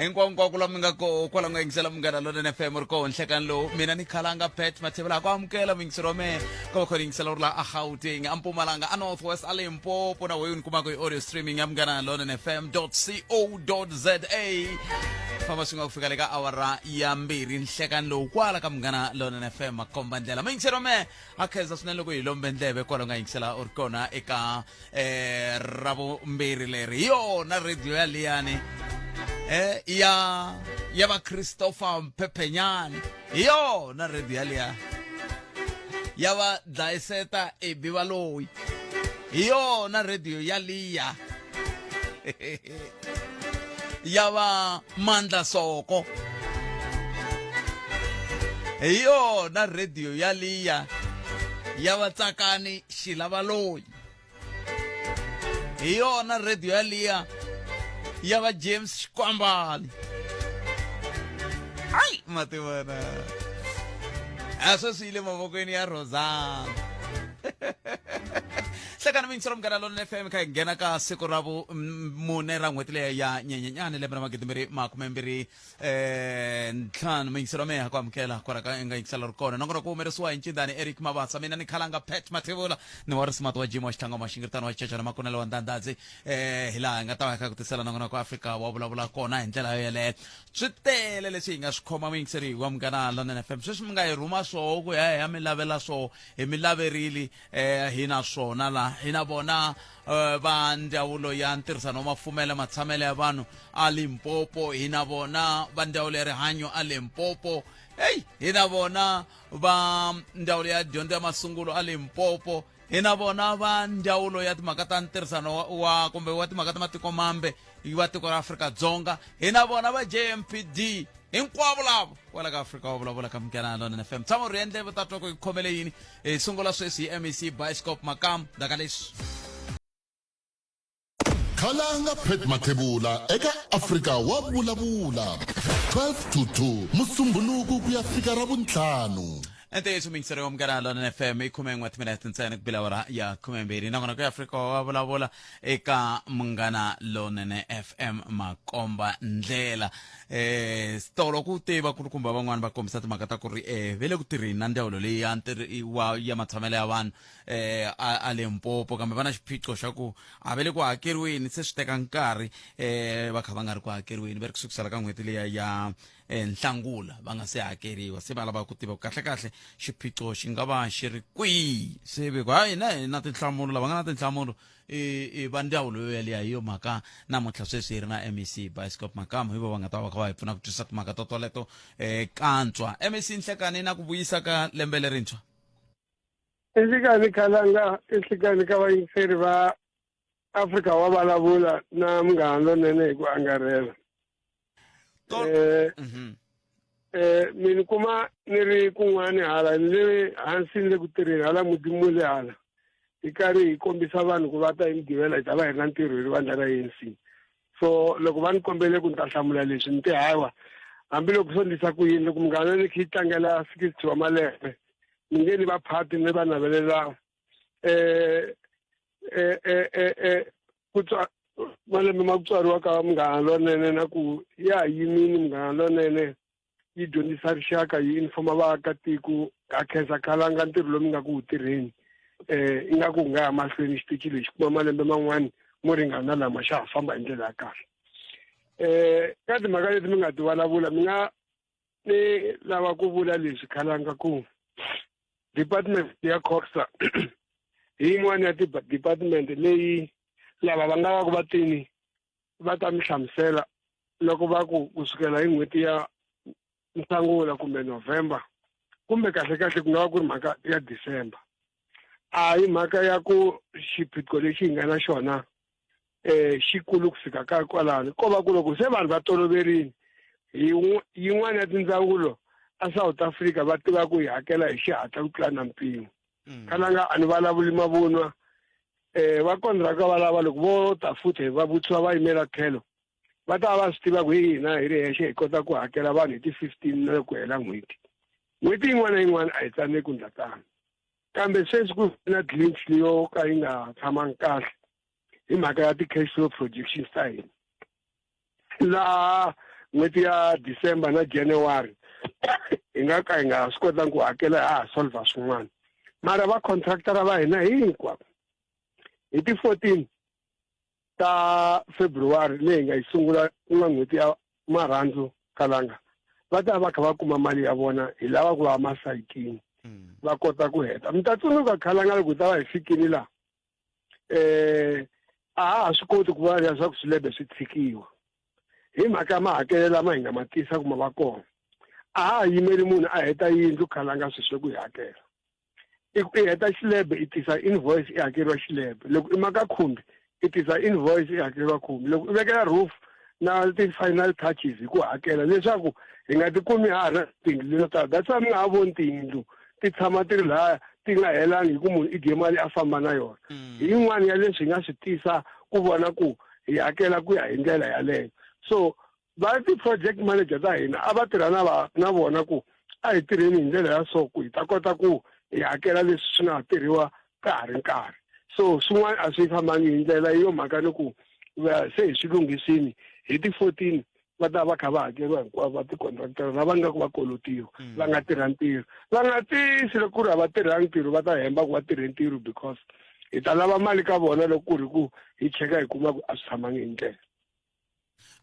Hinkwako la mi nga koho kwala nga yingisela Munghana Lonene FM ri koho nhlekani lowu. Mina ni khalanga Pat Mathebula ku amukela muyingiseri wa mehe ka va khona yingisela uri la a Gauteng, a Mpumalanga, a North West, a Limpopo na weyi ni kumaka hi audio streaming ya Munghana Lonene FM co za. Famba swi nga ku fika le ka awara ya 2 nhlekani lowu kwala ka Munghana Lonene FM makomba ndlela. Muyingiseri wa mehe a khensa swinene loko hi lombe ndleve kwala nga yingisela u ri kona eka ravumbirhi leri. Hi yona radio ya liyani ya va Christopher Mphephenyani, hi yona radio ya liya ya va dlayiseta Ebi Valoyi, hi yona radio ya liya ya va Mandla Soko, hi yona radio ya liya ya va Tsakani Xilavaloyi, hi yona radio ya liya ya va James Xikwambali. Ai mativona a sweswi yi le mavokweni ya Rosana. Hlekani muyingiseri Munghana Lonene FM kha hi nghena ka siku ra vumune ra n'hweti leyi ya Nyenyenyani lembe ra 2025. Muyingiseri wa mehe ku amukela kwala ka nga yingisela ri kona. Nongonoko ku humelerisiwa hi Ncindani Eric Mabasa, mina ni khalanga Pat Mathebula, ni wa Risimati wa Jim wa Xitlanga Maxingiritano wa Xichachana Makunele wa Ndandadzi. Hi laha hi nga ta va hi kha ku tisela nongonoko Afrika wa vulavula kona hi ndlela yo yeleyo. Swi tele leswi hi nga swi khoma muyingiseri wa Munghana Lonene FM. Sweswi mi nga hi rhuma swoho ku ya hi ya mi lavela swoho, hi mi laverile. Hi na swona la hi na vona va ndzawulo ya ntirhisano wa mafumele matshamelo ya vanhu a Limpopo, hi na vona va ndzawulo ya rihanyo a Limpopo, hey hi na vona va ndzawulo ya dyondzo ya masungulo a Limpopo, hi na vona va ndzawulo ya timhaka ta ntirhisano wa kumbe wa timhaka ta matiko mambe wa tiko ra Afrika-Dzonga, hi na vona va JMPD, hinkwavo lavo kwala ka Afrika wa vulavula ka Munghana Lonene FM. Tshama u ri endle ta twa ku yi khomele yini. Hi sungula sweswi hi MEC Bioscope Makamu ndaka leswi. Khalanga Pat Mathebula eka Afrika wa vulavula 12 to 2 Musumbhunuku ku ya fika Ravuntlhanu. Ntiyiso muyingiseri wa Munghana Lonene FM i 11 timinete ntsena ku bila awara ya 12 nakona ku ya Afrika wa vulavula eka Munghana Lonene FM makomba ndlela. Tolo ku tiva kulukumba van'wani va kombisa timhaka ta ku ri ve le ku tirheni na ndzawulo leyi ya wa ya matshamelo ya vanhu a Limpopo, kambe va na xiphiqo xa ku a ve le ku hakeriweni, se swi teka nkarhi va kha va nga ri ku hakeriweni, va ri ku sukusela ka n'hweti liya ya Nhlangula va nga se hakeriwa, se va lava ku tiva ku kahle-kahle xiphiqo xi nga va xi ri kwihi. Se ve ku hayi na hi na tinhlamulo, lava nga na tinhlamulo i va ndzawulo yo yaliya. Hi yo mhaka namuntlha sweswi hi ri na MEC Bioscope Makamu, hi vo va nga ta va kha va hi pfuna ku twisisa timhaka to toleto kantswa. MEC, nhlekani na ku vuyisa ka lembe lerintshwa. Enhlekani khalanga, enhlekani ka vayingiseri va Afrika wa vulavula na Munghana Lonene hi ku angarhela. Mi ni kuma ni ri kun'wani hala ni le hansi ni le ku tirheni hala Mudimule hala, hi karhi hi kombisa vanhu ku va ta hi Mugqivela hi ta va hi ri na ntirho hi ri vandla ra ANC. So loko va ni kombele ku ni ta hlamula leswi, ni te hayiwa, hambiloko swo ndlisa ku yini, loko Munghana ni kha yi tlangela 60 wa malembe, ni nge ni va phati ni va navelela ku tswa malembe ma ku tswariwa ka Munghana Lonene, na ku ya yimini Munghana Lonene yi dyondzisa rixaka, yi informa vaakatiko. Ha khensa khalanga ntirho lowu mi nga ku wu tirheni, ingaku wu nga ya mahlweni xitichi lexi kuma malembe man'wani mo ringana na lama xa ha famba hi ndlela ya kahle. Ka timhaka leti mi nga ti vulavula, mi nga ni lava ku vula leswi khalanga ku department ya COGSA hi yin'wana ya ti-department leyi lava va nga va ku va tini va ta mi hlamusela loko va ku kusukela hi n'hweti ya Nhlangula kumbe November, kumbe kahle kahle ku nga va ku ri mhaka ya December. A hi mhaka ya ku xiphiqo lexi hi nga na xona xikulu ku fika ka kwalano, ko va ku loko se vanhu va toloverile hi yin'wana ya tindzawulo a South Africa va tiva ku hi hakela hi xihatla ku tlula na mpimo. Khalanga a ni vulavuli mavunwa, va kontraka va lava loko vo ta futhi va vutisiwa va yimela tlhelo, va ta va swi tiva ku hi hina hi ri hexe hi kota ku hakela vanhu hi ti-15 na loko ku hela n'hweti. N'hweti yin'wana na yin'wana a hi tsandzeki ku ndla tano, kambe sweswi ku na glitch leyo ka yi nga tshamangi kahle hi mhaka ya ti-cash flow projections ta hina, laha N'hweti ya December na January hi nga ka hi nga swi kotangi ku hakela ha ha solver swin'wana. Mara va contractor va hina hinkwavo hi ti 14 ta February leyi hi nga yi sungula ku nga n'hweti ya marhandzu kalanga va ta va kha va kuma mali ya vona hi lava ku va masayitini va kota ku heta. Mi ta tsundzuka khalanga loko hi ta va hi fikile laha a ha ha swi koti ku vula leswaku swilebe swi tshikiwa hi mhaka ya mahakelelo lama hi nga ma tisa kuma va kona. A ha ha yimeli munhu a heta yindlu khalanga sweswi ku yi hakela. I heta xilebe i tisa invoice i hakeriwa xilebe. Loko i maka khumbi i tisa invoice i hakeriwa khumbi. Loko i vekela roof na ti-final touches hi ku hakela leswaku hi nga tikumi ha ha ri na tiyindlu leto tala. That's why mi nga ha voni tiyindlu ti tshama ti ri lahaya ti nga helangi hi ku munhu i dye mali a famba na yona. Hi yin'wana ya leswi hi nga swi tisa ku vona ku hi hakela ku ya hi ndlela yaleyo. So va ti-project manager ta hina a va tirha na va na vona ku a hi tirheni hi ndlela ya so ku hi ta kota ku hi hakela leswi swi nga tirhiwa ka ha ri nkarhi. So swin'wana a swi fambangi hi ndlela yo mhaka ni ku se hi swi lunghisini hi ti-14 va ta va kha va hakeriwa hinkwavo va ti-contractor lava nga ku va kolotiwa va nga tirha ntirho. Va nga tisi loko ku ri a va tirhangi ntirho va ta hemba ku va tirhe ntirho because hi ta lava mali ka vona loko ku ri ku hi cheka hi kuma ku a swi tshamangi hi ndlela.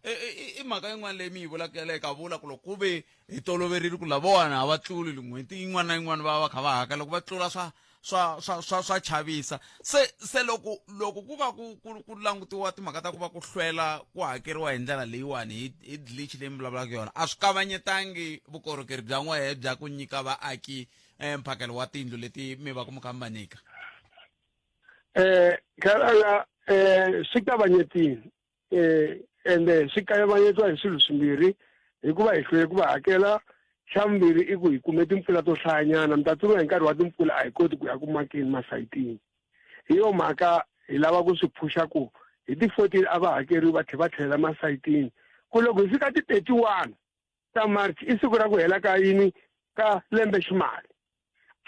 I mhaka yin'wana leyi mi yi vulaka yaleyo ka vula ku loko ku ve hi toloverile ku lavawani a va tluli n'hweti yin'wana na yin'wana va va kha va hakela loko va tlula swa swa swa swa swa chavisa. Se loko loko ku va ku ku ku langutiwa timhaka ta ku va ku hlwela ku hakeriwa hi ndlela leyiwani hi hi glitch leyi mi vulavulaka yona a swi kavanyetangi vukorhokeri bya n'wehe bya ku nyika vaaki mphakelo wa tiyindlu leti mi va ku mi kha mi va nyika? Khalanga swi kavanyetile ende swi kavanyetiwa hi swilo swimbirhi hikuva hi hlwele ku va hakela. Xa vumbirhi i ku hi kume timpfula to hlayanyana. Mi ta tsundzuka hi nkarhi wa timpfula a hi koti ku ya ku makeni masayitini. Hi yo mhaka hi lava ku swi phusha ku hi ti-14 a va hakeriwi va tlhela va tlhelela masayitini. Ku loko hi fika ti-31 ta March i siku ra ku hela ka yini ka lembe ximali.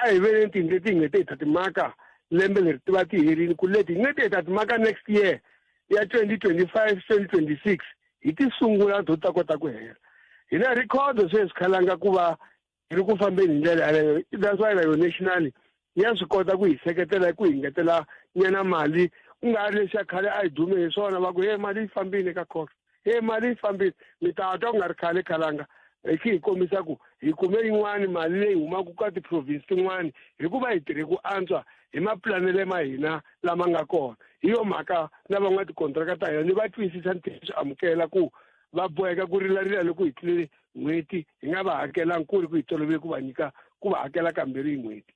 A hi veni tiyindlu leti hi nga te hi ta ti maka lembe leri ti va ti herile ku leti hi nga te hi ta ti maka next year ya 2025 2026 hi ti sungula to ta kota ku hela. Hi na record sweswi khalanga ku va hi ri ku fambeni hi ndlela yaleyo. That's why na yo national ya swi kota ku hi seketela hi ku hi ngetela nyana mali ku nga ri leswiya khale a hi dume hi swona va ku he mali yi fambile ka cox he mali yi fambile. Mi ta twa ku nga ri khale khalanga hi khe hi kombisa ku hi kume yin'wani mali leyi humaka ka ti-province tin'wani hikuva hi tirhe ku antswa hi mapulanele ma hina lama nga kona. Hi yo mhaka na van'watikontraka ta hina ni va twisisa ni swi amukela ku va boheka ku rilarila loko hi tlule n'hweti hi nga va hakelangi ku ri ku hi tolovele ku va nyika ku va hakela kambirhi hi n'hweti.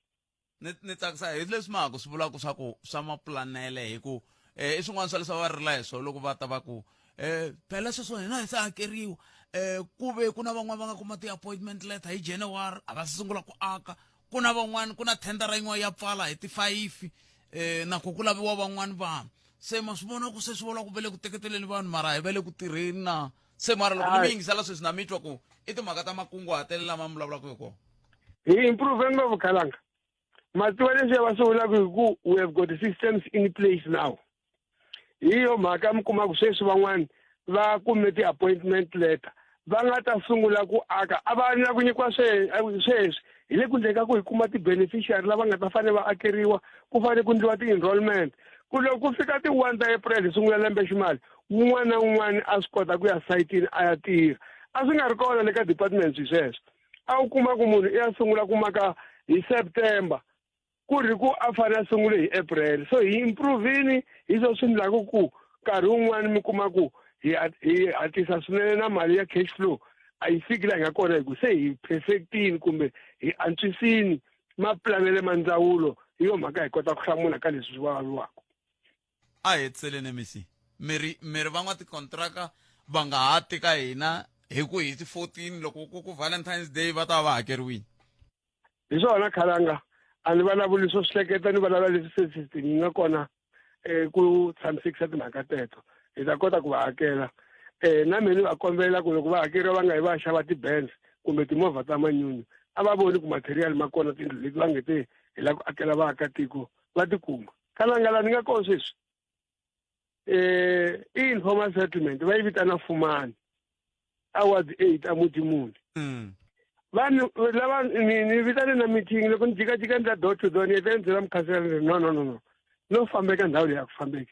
Ni tsakisa hi leswi ma ha ku swi vulaka swa ku swa mapulanele hi ku i swin'wana swa leswi va rila hi swona loko va ta va ku phela sweswo hina hi se hakeriwa ku ve ku na van'wani va nga kuma ti-appointment letter hi January a va se sungula ku aka ku na van'wani ku na thendara yin'wana ya pfala hi ti-5 na ku ku laviwa van'wani vanhu. Se ma swi vona ku se swi vula ku va le ku teketeleni vanhu mara hi va le ku tirheni na se mara loko ni mi yingisela sweswi na mi twa ku i timhaka ta makunguhatelo lama mi vulavulaka hi kona. Hi improve ngopfu khalanga. Ma tiva leswiya va swi vulaka hi ku we have got systems in place now. Hi yo mhaka mi kuma ku sweswi van'wani va kume ti-appointment letter va nga ta sungula ku aka a va na ku nyikiwa sweswi hi le ku ndleka ku hi kuma ti-beneficiary lava nga ta fanele va akeriwa ku fanele ku ndliwa ti-enrollment ku loko ku fika ti-1 ta April hi sungula lembe ximali wun'wana na wun'wana a swi kota ku ya sayitini a ya tirha. A swi nga ri kona le ka department swi sweswo. A wu kuma ku munhu i ya sungula ku maka hi September ku ri ku a fanele a sungule hi April. So hi improvini hi swo swi endlaka ku nkarhi wun'wani mi kuma ku hi hi hatlisa swinene na mali ya cash flow a yi fiki laha hi nga kona hi ku se hi perfectini kumbe hi antswisini mapulanele ma ndzawulo. Hi yo mhaka hi kota ku hlamula ka leswi swi vulavuriwaka. A hetiseleni MEC mi ri mi ri van'watikontraka va nga ha ti ka hina hi ku hi ti 14 loko ku ku Valentine's Day va ta va hakeriwile. Hi swona khalanga a ni vulavuli swo swi hleketa ni vulavula leswi se system yi nga kona ku tshamisekisa timhaka teto hi ta kota ku va hakela. Na mina ni va kombela ku loko va hakeriwa va nga yi va xava ti-Benz kumbe timovha ta manyunyu a va voni ku material ma kona tindlu leti va nge te hi lava ku akela vaakatiko va tikuma. Khalanga laha ni nga kona sweswi i informal settlement va yi vitana Fumani. A ward 8 a Mutimuni. Vanhu lava ni ni vitane na meeting loko ni jikajika ni ta door to door ni hete ni byela mukhansela ni ri no no no no no fambeka ndhawu leyi a ku fambeki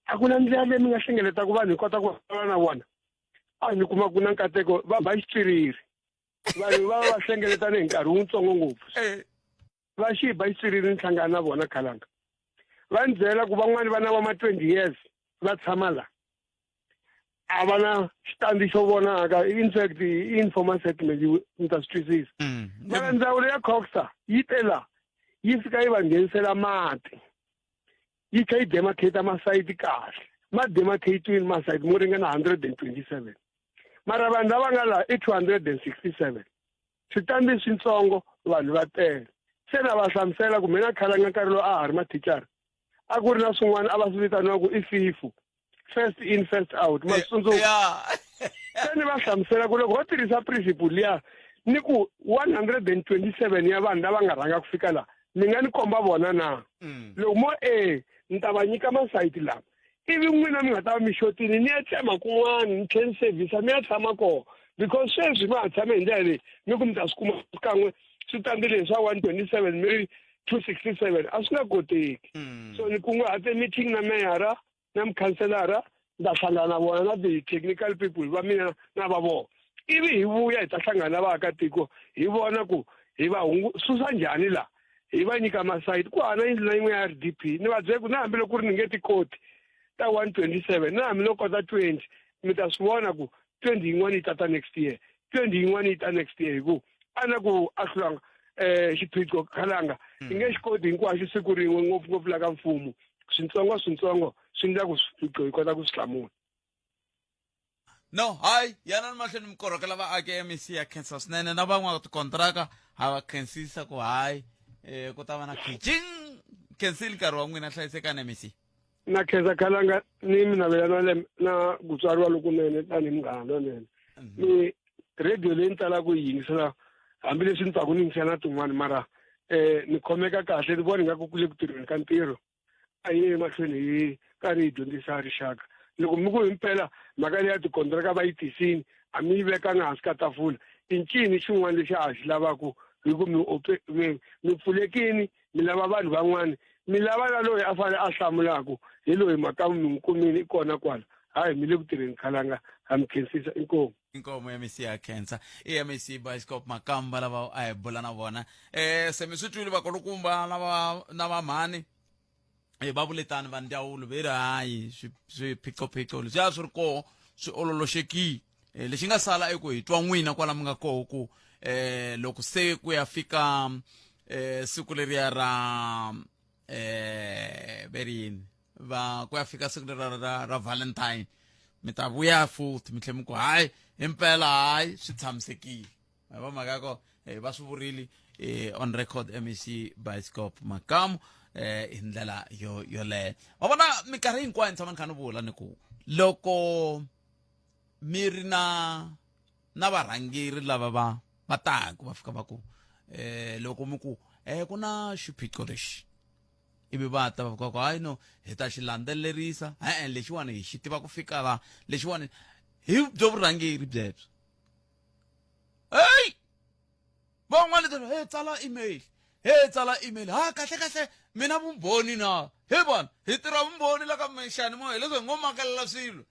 a ku na ndlela leyi mi nga hlengeletaka vanhu hi kota ku vulavula na vona a ni kuma ku na nkateko va ba xitswiriri vanhu va va hlengeletane hi nkarhi wutsongo ngopfu va xi ba xitswiriri ni hlangana na vona khalanga va ni byela ku van'wani va na va ma 20 years va tshama la a va na xitandi xo vonaka in fact i informal settlement mi ta swi twisisa mara ndzawulo ya coxa yi te la yi fika yi va nghenisela mati yi tlha yi demarcate masayiti kahle ma demarcatiwini masayiti mo ringana 127 mara vanhu lava nga laha i 267 switandi switsongo vanhu va tele se na va hlamusela ku mina khalanga nkarhi lowu a ha ri mathicara a ku ri na swin'wana a va swi vitaniwa ku i fifu first in first out ma swi tsundzuka se ni va hlamusela ku loko va tirhisa principle liya ni ku 127 ya vanhu lava nga rhanga ku fika laha mi nga ni komba vona na loko mo e ni ta va nyika masayiti lama ivi n'wina mi nga ta va mi xotini ni ya tsema kun'wana ni tlhe ni sevhisa mi ya tshama kona because sweswi ma ha tshame hi ndlela leyi mi ku mi ta swi kuma kan'we swi tandzile swa 127 mi ri 267 a swi nga koteki so ni kunguhate meeting na meyara na mukhanselara ni ta hlangana na vona na ti-technical people va mina na va vona ivi hi vuya hi ta hlangana na vaakatiko hi vona ku hi va susa njhani laha hi va nyika masayiti ku hana yindlu na yin'we ya R D P ni va byele ku na hambiloko ku ri ni nge ti koti ta 127 na hambiloko kota 20 mi ta swi vona ku 20 yin'wana yi ta ta next year 20 yin'wana yi ta next year hi ku a na ku a hlulanga xiphiqo khalanga i nge xi koti hinkwaxo siku rin'we ngopfungopfu la ka mfumo swintsongo swintsongo swi endla ku swiphiqo hi kota ku swi hlamula. No hayi yanani mahlweni mi korhokela vaaki MEC ya khensa swinene na van'wana tikontraka ha va khensisa ku hayi ku ta va na khiching khensile nkarhi wa n'wina hlayisekani MEC. Na khensa khalanga ni mi navela na lembe na ku tswariwa lokunene tanihi munghana lonene ni radio leyi ni talaka ku yi yingisela hambileswi ni pfaku ni yingisela na tin'wani mara ni khomeka kahle ni vona ingaku ku le ku tirheni ka ntirho a yi emahlweni hi karhi hi dyondzisa rixaka loko mi ku himpela mhaka leyi ya tikontraka va yi tisini a mi yi vekanga hansi ka tafula i ncini xin'wana lexi a xi lavaku hi ku mi mi mi pfulekini mi lava vanhu van'wani mi lava na loyi a fanele a hlamulaku hi loyi makamu mi n'wi kumini i kona kwala hayi mi le ku tirheni khalanga ha mi khensisa inkomu. Inkomo ya MEC ya khensa i MEC Bioscope Makamba lava a hi bula na vona se mi swi twile vakulukumba na va na va mhani va vule tani va ndzawulo ve ri hayi swiphiqophiqo leswiya swi ri koho swi ololoxekile lexi nga sala i ku hi twa n'wina kwala mi nga koho ku loko se ku ya fika siku leriya ra ve ri yini va ku ya fika siku leriya ra ra Valentine mi ta vuya futhi mi tlhe mi ku hayi himpela hayi swi tshamisekile ma va mhaka ya kona va swi vurile on record MEC Bioscope Makamu hi ndlela yo yoleyo wa vona minkarhi hinkwayo ni tshama ni kha ni vula ni ku loko mi ri na na varhangeri lava va va taku va fika va ku loko mi ku ku na xiphiqo lexi ivi va ta va ku hayi no hi ta xi landzelerisa e-e lexiwani hi xi tiva ku fika la lexiwani hi byo vurhangeri byebyo heyi van'wani ta he tsala email he tsala email ha kahle kahle mina vumbhoni na he vona hi tirha vumbhoni la ka xiyanimoya leswi hi ngo makelela swilo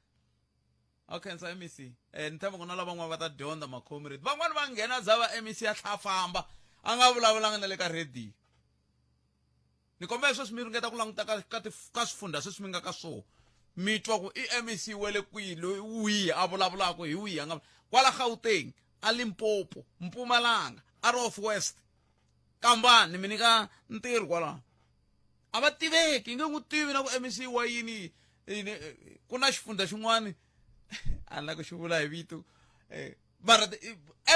a khensa MEC ni tshemba ku na lavan'wana va ta dyondza macomrade van'wani va nghena za va MEC ya tlha famba a nga vulavulanga na le ka radio ni kombela sweswi mi ringeta ku languta ka ka ka swifundha sweswi mi nga ka swona mi twa ku i MEC wa le kwihi loyi wihi a vulavulaka hi wihi a nga kwala Gauteng a Limpopo Mpumalanga a North West kambani mi nyika ntirho kwalaho a va tiveki nge n'wi tivi na ku MEC wa yini yini ku na xifundha xin'wana a ni la ku xi vula hi vito mara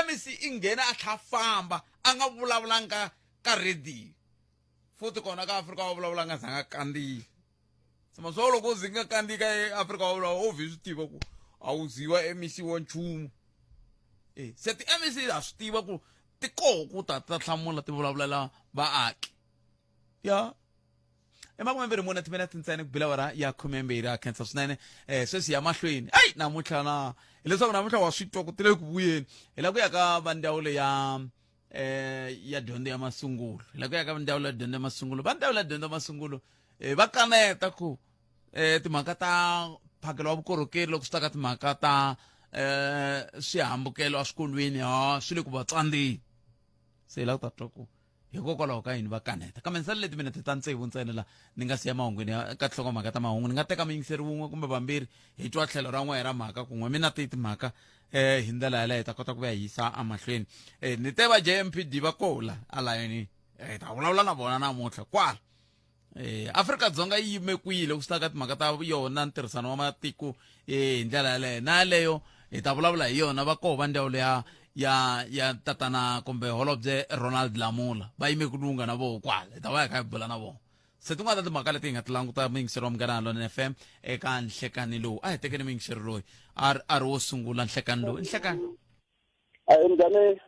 MEC i nghena a tlha famba a nga vulavulanga ka ka radio futhi kona ka Afrika wa vulavula nga zanga kandziyi sima swo loko u zi nga kandziyi ka Afrika wa vulavula u vhi swi tiva ku a wu ziwa MEC wa nchumu se ti MEC ha swi tiva ku ti koho ku ta ta hlamula ti vulavulela vaaki ya. I 24 timinete ntsena ku bila awara ya 12. A khensa swinene. Sweswi ya mahlweni. Ai namuntlha na hileswaku namuntlha wa swi twa ku tile ku vuyeni. Hi la ku ya ka va ndzawulo ya ya dyondzo ya masungulo. Hi la ku ya ka ndzawulo ya dyondzo ya masungulo. Va ndzawulo ya dyondzo ya masungulo va kaneta ku timhaka ta mphakelo wa vukorhokeri loko swi ta ka timhaka ta swihambukelo eswikolweni ha swi le ku va tsandzeni. Se hi la ku ta twa ku hikokwalaho ka yini va kaneta. Kambe ni salele timinete ta tsevu ntsena la ni nga siya mahungwini ya ka tinhlokomhaka ta mahungu. Ni nga teka muyingiseri wun'we kumbe vambirhi hi twa tlhelo ra n'we ra mhaka kun'we mi na ti timhaka hi ndlela yaleyo hi ta kota ku vuya hi yisa emahlweni. Ni te va JMPD va kola alayini hi ta vulavula na vona namuntlha kwala. Afrika-Dzonga yi yime kwihi loko swi ta ka timhaka ta yona ntirhisano wa matiko hi ndlela yaleyo na yaleyo hi ta vulavula hi yona. Va koho va ndzawulo ya ya ya tatana kumbe holobye Ronald Lamola va yime ku lunga na voho kwala, hi ta va hi kha hi bula na vona. Se tin'wana ta timhaka leti hi nga ti languta muyingiseri wa Munghana Lonene FM eka nhlekani lowu. A hi tekeni muyingiseri loyi a ri wo sungula nhlekani lowu. Nhlekani. A njhani?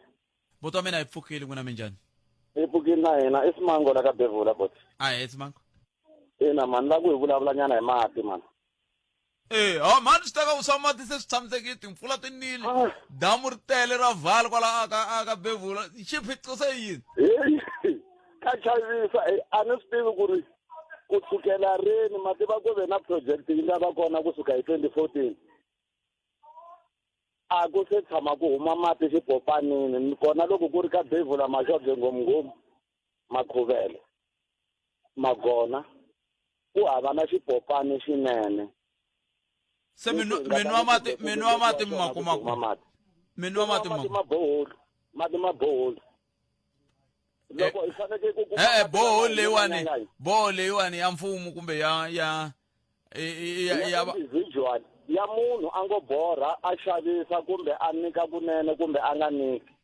Buti wa mina hi pfukile, n'wina minjhani? Hi pfukile na hina, i Simango la ka Bevula boti. A hi Simango. Ina mani, la ku hi vulavula nyana hi mati mani. Eh, ha mani swi teka swa mati se swi tshamisekile, timpfula ti nile, damu ri tele ra vala kwala aka aka Bevula. Xiphiqo se yini? Hey, ka chavisa, a ni swi tivi ku ri ku sukela rini mati va ku ve na project yi nga va kona kusuka hi 2014. A ku se tshama ku huma mati xipopanini, kona loko ku ri ka Bevula Maxobye ngomngomu, Makhuvele, Magona, ku hava na xipopani xinene. Se mi nwa mati, mi nwa mati mi ma kuma ku? Mi nwa mati mati ma boholi, mati ma boholi. Loko hi fanekele ku kuma Eh, boholi leyiwani, boholi leyiwani ya mfumo kumbe ya ya ya individual ya munhu a ngo borha a xavisa kumbe a nyika kunene kumbe a nga nyiki.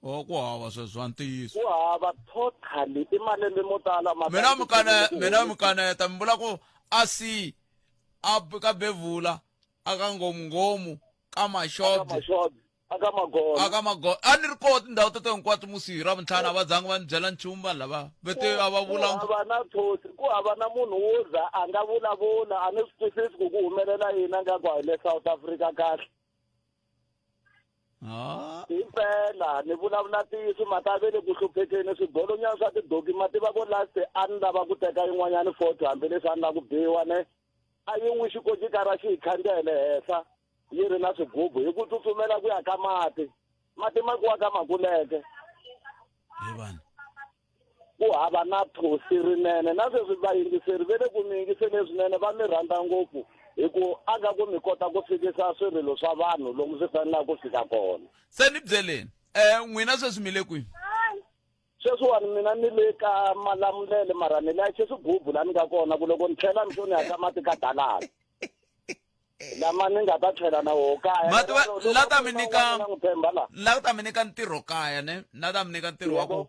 O ku hava sweswo ntiyiso. Ku hava totally, i malembe mo tala mina mi kana mina mi kaneta mi vula ku a si a ka Bevula aka ngomngomu ka Maxobye aka Magona aka Magona a ni ri koho tindhawu teto hinkwato musi hi Ravuntlhanu a va zangi va ni byela nchumu vanhu lava ve te a va vula ku hava na thosi, ku hava na munhu wo za a nga vulavula. A ni swi twisisi ku ku humelela yini a nga ku hi le South Africa kahle. Himpela ni vulavula ntiyiso, mata ve le ku hluphekeni swibolonyana swa tidoki ma tiva ku last a ni lava ku teka yin'wanyana photo hambileswi a ni lava ku biwa ne a yi n'wi xikocikara xi hi khandziya hi le henhla yi ri na swigubu hi ku tsutsumela ku ya ka mati, mati ma kuwa ka makuleke ku hava na thosi rinene. Na sweswi vayingiseri ve le ku mi yingiseleni swinene, va mi rhandza ngopfu hi ku a nga ku mi kota ku fikisa swirilo swa vanhu lomu swi fanelaka ku fika kona. Se ni byeleni, n'wina sweswi mi le kwihi? Sweswiwani mina ni le ka Malamulele, mara ni layiche swigubu la ni nga kona ku loko ni tlhela ni ni ya ka mati ka dalala lama ni nga ta tlhela na woho kaya. Mati va la ta mi nyika la ta mi nyika ntirho kaya ne la ta mi nyika ntirho wa ku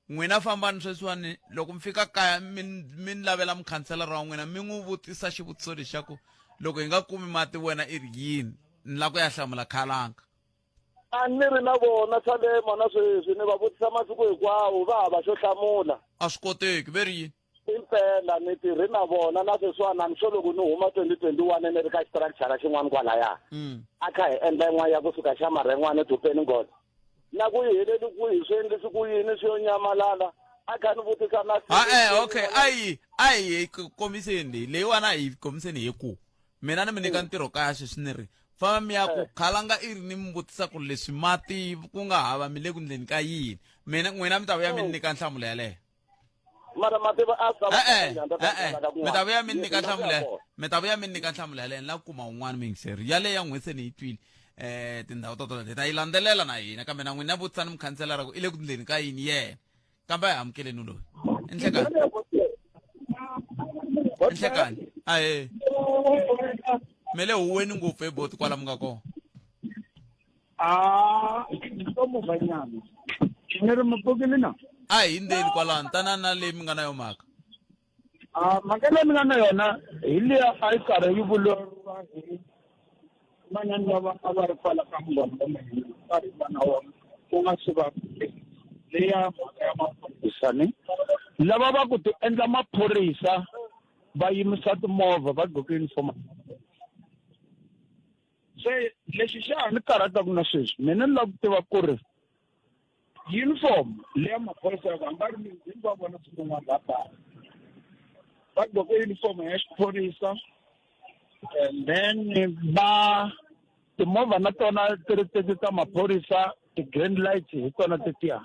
n'wina fambani sweswiwani loko mi fika kaya mi mi ni lavela mukhanselara wa n'wina mi n'wi vutisa xivutiso lexi xa ku loko hi nga kumi mati wena i ri yini ni la ku ya hlamula khalanga. A ni ri na vona Salema na sweswi ni va vutisa masiku hinkwawo va hava xo hlamula. A swi koteki ve ri yini? Impela ni tirhi na vona na sweswiwani I'm sure loko ni huma 2021 ni ri ka structure xin'wana kwalaya a kha hi endla yin'wana ya kusuka xa Marengwane to Peningod na ku yi heleli kwihi swi endlisi ku yini swi yo nyamalala a kha ni vutisa na a okay a yi a yi komiseni leyi leyiwani a yi komiseni hi ku mina ni mi nyika ntirho kaya sweswi ni ri famba mi ya ku khalanga i ri ni mi vutisa ku leswi mati ku nga hava mi le ku ndleni ka yini mina n'wina mi ta vuya mi nyika nhlamulo yaleyo. Mara mativa a swi E-e, e-e, mi ta vuya mi nyika nhlamulo, mi ta vuya mi nyika nhlamulo yaleyo. Ni lava ku kuma un'wana muyingiseri yaleyo ya n'we se ni yi twile tindhawu to toleto hi ta yi landzelela na hina kambe na n'wina vutisani mukhanselara ku i le ku ndleni ka yini yena kambe a hi amukeleni loyi. I nhlekani, i nhlekani. Ahee, mi le huweni ngopfu eboti kwala mi nga kona. A to movhanyana ni ri mi pfukile na? A hi ndzeni kwalano, tanani na leyi mi nga na yo mhaka. A mhaka leyi mi nga na yona hi liya a yi karhi yi vulavuriwa hi van'wanyana lava a va ri kwala ka munghana wa mina karhi va na wona ku nga swi va leya mhaka ya maphorisa ni. Lava va ku ti endla maphorisa va yimisa timovha va gqoke uniform. Se lexi xa ha ni karhataka na sweswi mina ni lava ku tiva ku ri uniform leya maphorisa ya ku hambi ri ni va vona siku rin'wana la bara va gqoke uniform ya xiphorisa and then va timovha na tona ti ri teti ta maphorisa ti-green lights hi tona tetiya.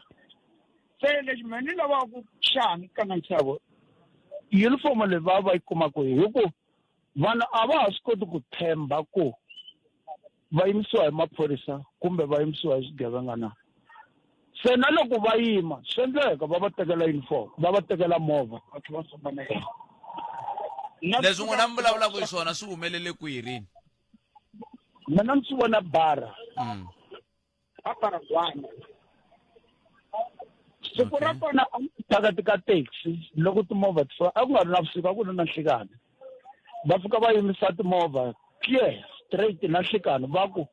Se lexi mina ni lavaka ku xa ha ni kanganisaka uniform leyi va va yi kumaka hi ku vanhu a va ha swi koti ku tshemba ku va yimisiwa hi maphorisa kumbe va yimisiwa hi swigevenga na. Se na loko va yima swi endleka va va tekela uniform va va tekela movha va tlhela va famba na yona. Leswi n'wina mi vulavulaka hi swona swi humelele kwihi rini? Mina ni swi vona bara a Baragwana. Siku ra kona a phakathi ka taxi loko timovha ti fika a ku nga ri navusiku a ku ri na nhlikani. Va fika va yimisa timovha clear straight na nhlikani va ku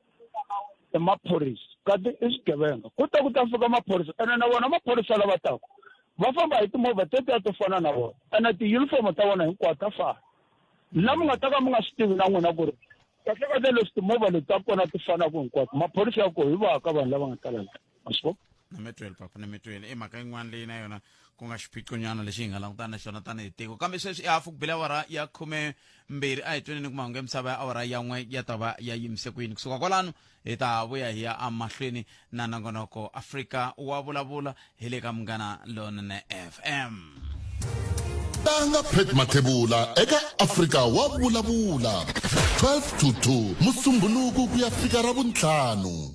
i maphorisa kasi i swigevenga. Ku ta ku ta fika maphorisa ene na vona maphorisa lava taka va famba hi timovha tetiya to fana na vona ene ti-uniform ta vona hinkwato ta fana. La mi nga ta ka mi nga swi tivi na n'wina ku ri kahlekahle leswi timovha leti ta kona ti fanaka hinkwato maphorisa ya koho hi va ka vanhu lava nga tala la ma swi vona. Na mi twele papa, na mi twele. I mhaka yin'wana leyi na yona ku nga xiphiqonyana lexi hi nga langutana na xona tanihi tiko. Kambe sweswi i hafu ku bile awara ya 12, a hi tweneni ku mahungu ya misava ya awara ya 1 ya ta va ya yimise ku yini. Kusuka kwalano hi ta vuya hi ya emahlweni na nongonoko Afrika wa vulavula hi le ka Munghana Lonene FM. Tlanga Pat Mathebula eka Afrika wa vulavula 12 to 2 Musumbhunuku ku ya fika Ravuntlhanu.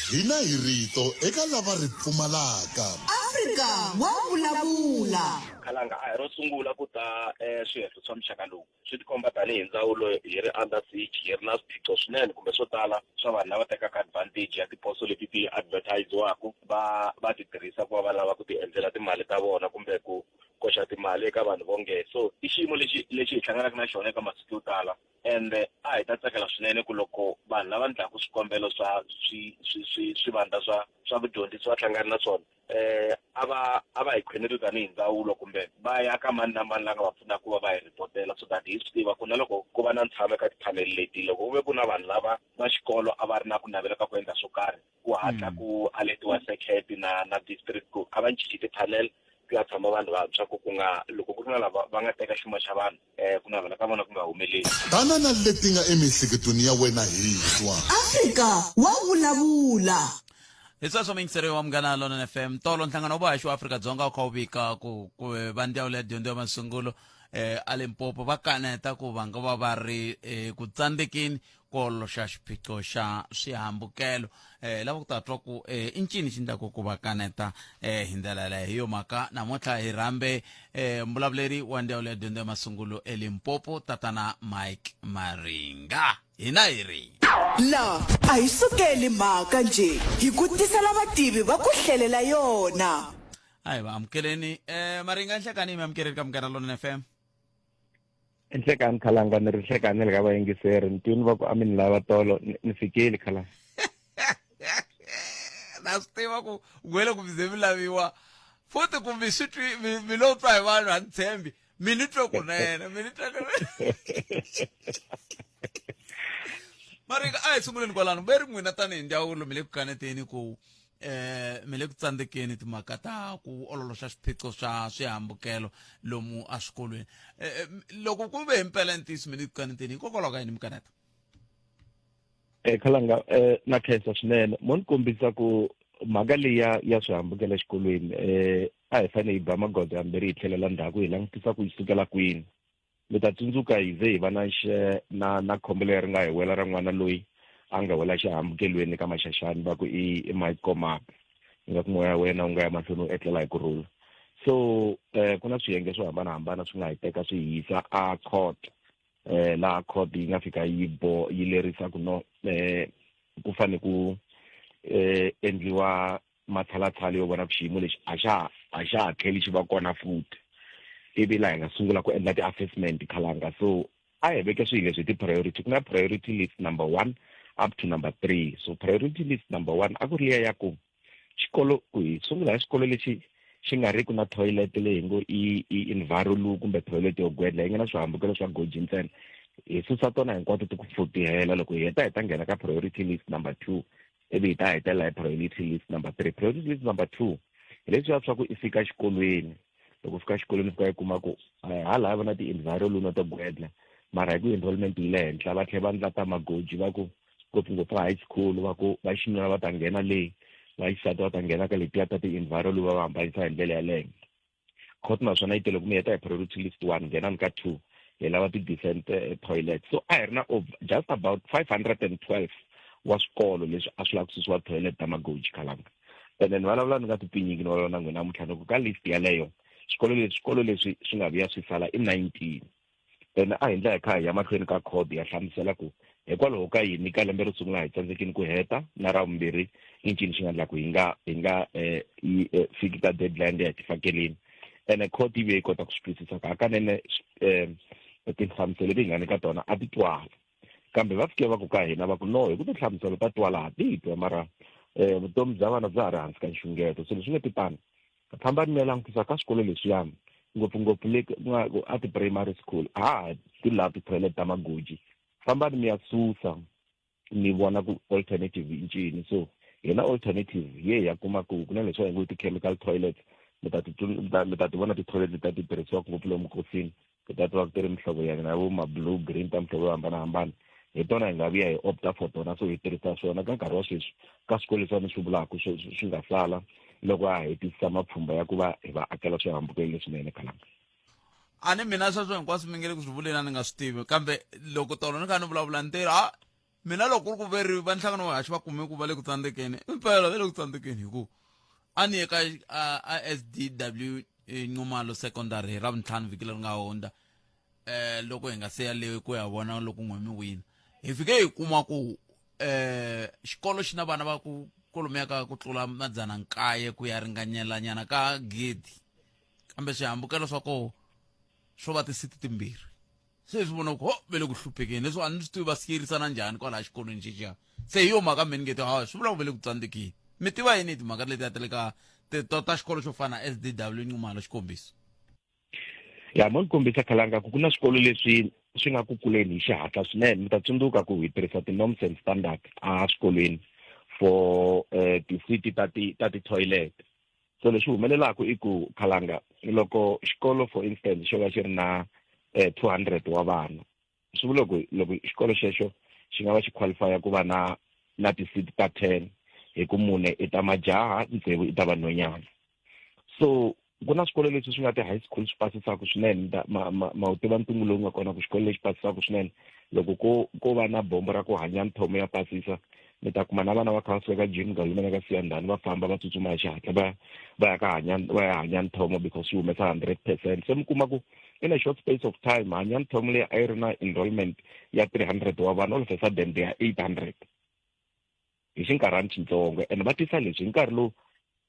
Hina hi rito eka lava ri pfumalaka. Afrika wa vulavula. Khalanga a hi ro sungula ku ta swihehlo swa muxaka lowu. Swi tikomba tanihi ndzawulo hi ri under siege, hi ri na swiphiqo swinene kumbe swo tala swa vanhu lava tekaka advantage ya tiposo leti ti advertise-waku va va ti tirhisa ku va va lava ku ti endlela timali ta vona kumbe ku koxa timali eka vanhu vonge. So i xiyimo lexi lexi hi hlanganaka na xona eka masiku yo tala ende a hi ta tsakela swinene ku loko vanhu lava endlaku swikombelo swa swi swi swi swivandla swa swa vudyondzisi va hlangana na swona eh a va a va hi khweneli tanihi ndzawulo kumbe va ya ka mani na mani la nga va pfunaka ku va va hi ripotela so that hi swi tiva ku na loko ku va na ntshamo eka tiphanele leti loko ku ve ku na vanhu lava va xikolo a va ri na ku navela ka ku endla swo karhi ku hatla ku aletiwa circuit na na district ku a va cinci ti-panel ku ya tshama vanhu vantshwa ku ku nga loko ku ri na lava va nga teka xuma xa vanhu eh ku navela ka vona ku nga humeleli. Tana na leti nga emiehleketweni ya wena hi twa. Afrika wa vulavula. Hi sweswo muyingiseri wa Munghana Lonene FM. Tolo nhlangano wa vuhaxi wa Afrika-Dzonga wu kha wu vika ku ku va ndzawulo ya dyondzo ya masungulo eh a Limpopo va kaneta ku va nga va va ri eh, ku tsandzekeni ku ololoxa xiphiqo xa swihambukelo. Eh lava ku ta twa ku eh i ncini xi endlaku ku va kaneta eh hi ndlela yaleyo. Hi yo mhaka namuntlha hi rhambe eh mbulavuleri wa ndzawulo ya dyondzo ya masungulo eLimpopo tatana Mike Maringa. Hina hi ri. La a hi sukeli mhaka njhe hi ku tisela vativi va ku hlelela yona. A hi va amukeleni eh Maringa nhlekani mi amukeleni ka Munghana Lonene FM. Nhlekani khalanga ni ri nhlekani le ka vayingiseri ni twini va ku a mi ni lava tolo ni fikile khalanga. Na swi tiva ku n'we loko mi ze mi laviwa futhi ku mi swi twi mi lo twa hi vanhu a ni tshembi mi ni twe kunene mi ni twe kunene. Marika a hi sunguleni kwalano ve ri n'wina tanihi ndzawulo mi le ku kaneteni ku eh mi le ku tsandzekeni timhaka ta ku ololoxa swiphiqo swa swihambukelo lomu eswikolweni. Eh, loko ku ve himpela ntiyiso mi le ku kaneteni hikokwalaho ka yini mi kaneta? Khalanga na khensa swinene mo ni kombisa ku mhaka leyi ya ya swihambukelo exikolweni a hi fanele hi ba magoza yambirhi hi tlhelela ndzhaku hi langutisa ku yi sukela kwini. Mi ta tsundzuka hi ze hi va na na na khombo leri nga hi wela ra n'wana loyi a nga wela xihambukelweni ka Maxaxani va ku i i Mike Komape ingaku moya wa wena wu nga ya mahlweni wu etlela hi ku rhula. So ku na swiyenge swo hambanahambana swi nga hi teka swi hi yisa a court laha court yi nga fika yi bo yi lerisa ku no ku fane ku endliwa matshalatshala yo vona ku xiyimo lexi a xa a xa ha tlheli xi va kona futhi. Ivi laha hi nga sungula ku endla ti-assessment khalanga. So a hi veke swilo leswi hi ti-priority, ku na priority list number 1 up to number 3. So priority list number 1 a ku ri liya ya ku xikolo ku hi sungula hi xikolo lexi xi nga ri ku na toilet leyi ngo i i enviro kumbe toilet yo gwedla yi nga na swihambukelo swa goji ntsena. Hi susa tona hinkwato ti ku futihela. Loko hi heta, hi ta nghena ka priority list number 2, ivi hi ta hetelela hi priority list number 3. Priority list number 2 hi leswiya swa ku i fika xikolweni. Loko u fika xikolweni, u fika i kuma ku hala va na ti-enviro na to gwedla, mara hi ku enrollment yi le henhla, va tlhela va ndla ta magoji, va ku ngopfungopfu high school, va ku va xinuna va ta nghena leyi, va xisati va ta nghena ka letiya ta ti-enviro, va va hambanisa hi ndlela yaleyo. Court naswona yi tele ku mi heta hi priority list 1, nghenani ka 2, hi lava ti-decent toilet. So a hi ri na just about 512 wa swikolo leswi a swi lava ku susiwa toilet ta magoji, Khalanga. And then vulavula ni nga tipinyiki, ni vulavula na n'wina namuntlha, ni ku ka list yaleyo swikolo leswi swi nga vuya swi sala i 19. Ene a hi ndla hi kha hi ya mahlweni ka code ya hlamusela ku hikwalaho ka yini ka lembe ro sungula hi tsandzekini ku heta, na ra vumbirhi i ncini xi nga endla ku hi nga fiki ka deadline leyi hi ti fakelini. Ene court yi vuye yi kota ku swi twisisa ku hakanene tinhlamuselo leti hi nga nyika tona a ti twala, kambe va fike va ku ka hina, va ku no, hi ku tinhlamuselo ta twala ha ti twa, mara vutomi bya vana bya ha ri hansi ka nxungeto. So leswi nga ti tano, fambani mi ya langutisa ka swikolo leswiyani, ngopfungopfu le ku nga a ti-primary school, a ha ti laha ti-toilet ta magoji, fambani mi ya susa, mi vona ku alternative i ncini. So hina alternative ye ya kuma ku ku na leswi va ngo ti-chemical toilets. Mi ta ti vona ti-toilet leti ti tirhisiwaka ngopfu lomu mikosini, ti ta ti va ti ri mihlovo ya na vo ma-blue, green, ta mihlovo yo hambanahambana. Hi tona hi nga vuya hi opta for tona. So hi tirhisa swona ka nkarhi wa sweswi ka swikolo leswi ni swi vulaka swi nga sala loko a hetisisa mapfhumba ya ku va hi va akela swihambukelo leswinene, Khalanga. A ni mina sweswo hinkwaswo mi nge le ku swi vuleni a ni nga swi tivi, kambe loko tolo ni kha ni vulavula ntirho a mina, loko ku ri ku veri va nhlangano wa haxi va kume ku va le ku tsandzekeni, impela va le ku tsandzekeni, hi ku a ni ye ka a SDW Nxumalo Secondary hi Ravuntlhanu vhiki leri nga hundza, loko hi nga se ya le ku ya vona loko n'we mi wina, hi fike hi kuma ku xikolo xi na vana va ku kolomuya ka ku tlula 900 ku ya ringanyelanyana ka 1000, kambe swihambukelo swa koho swo va tisiti timbirhi. Se swi vona ku ho ve le ku hluphekeni. Leswi a ni swi tivi va siyerisana njhani kwalaha xikolweni xexiya. Se hi yo mhaka mi ni nge ti ha swi vula ku ve le ku tsandzekeni. Mi tiva yini hi timhaka letiya ta le ka ta xikolo xo fana na SDW Nxumalo, xikombiso? Ya, mo ni kombisa, Khalanga, ku na swikolo leswi swi nga ku kuleni hi xihatla swinene. Mi ta tsundzuka ku hi tirhisa ti-norms and standard a swikolweni for ti-seat ta ti-toilet. So lexi humelelaka i ku, Khalanga, loko xikolo, for instance, xo va xi ri na 200 wa vana, swi vula ku loko xikolo xexo xi nga va xi qualifya ku va na ti-seat ta 10, hi ku mune i ta majaha, tsevu i ta vanhwanyana. So ku na swikolo leswi swi nga ti-high school swi pasisaka swinene. Ma wu tiva ntungu lowu nga kona ku xikolo lexi pasisaka swinene, loko ko va na bombo ra ku hanya nthomo ya pasisa, mi ta kuma na vana va kha va suka ka Jim Galuma na ka Siyandhani, va famba va tsutsuma hi xihatla va ya ka hanya, va ya hanya nthomo, because swi humesa 100%. Se mi kuma ku in a short space of time, hanya nthomo leyi a yi ri na enrollment ya 300 wa vanhu, all of a sudden they are 800 hi xinkarhani xitsongo. And va tisa leswi hi nkarhi lowu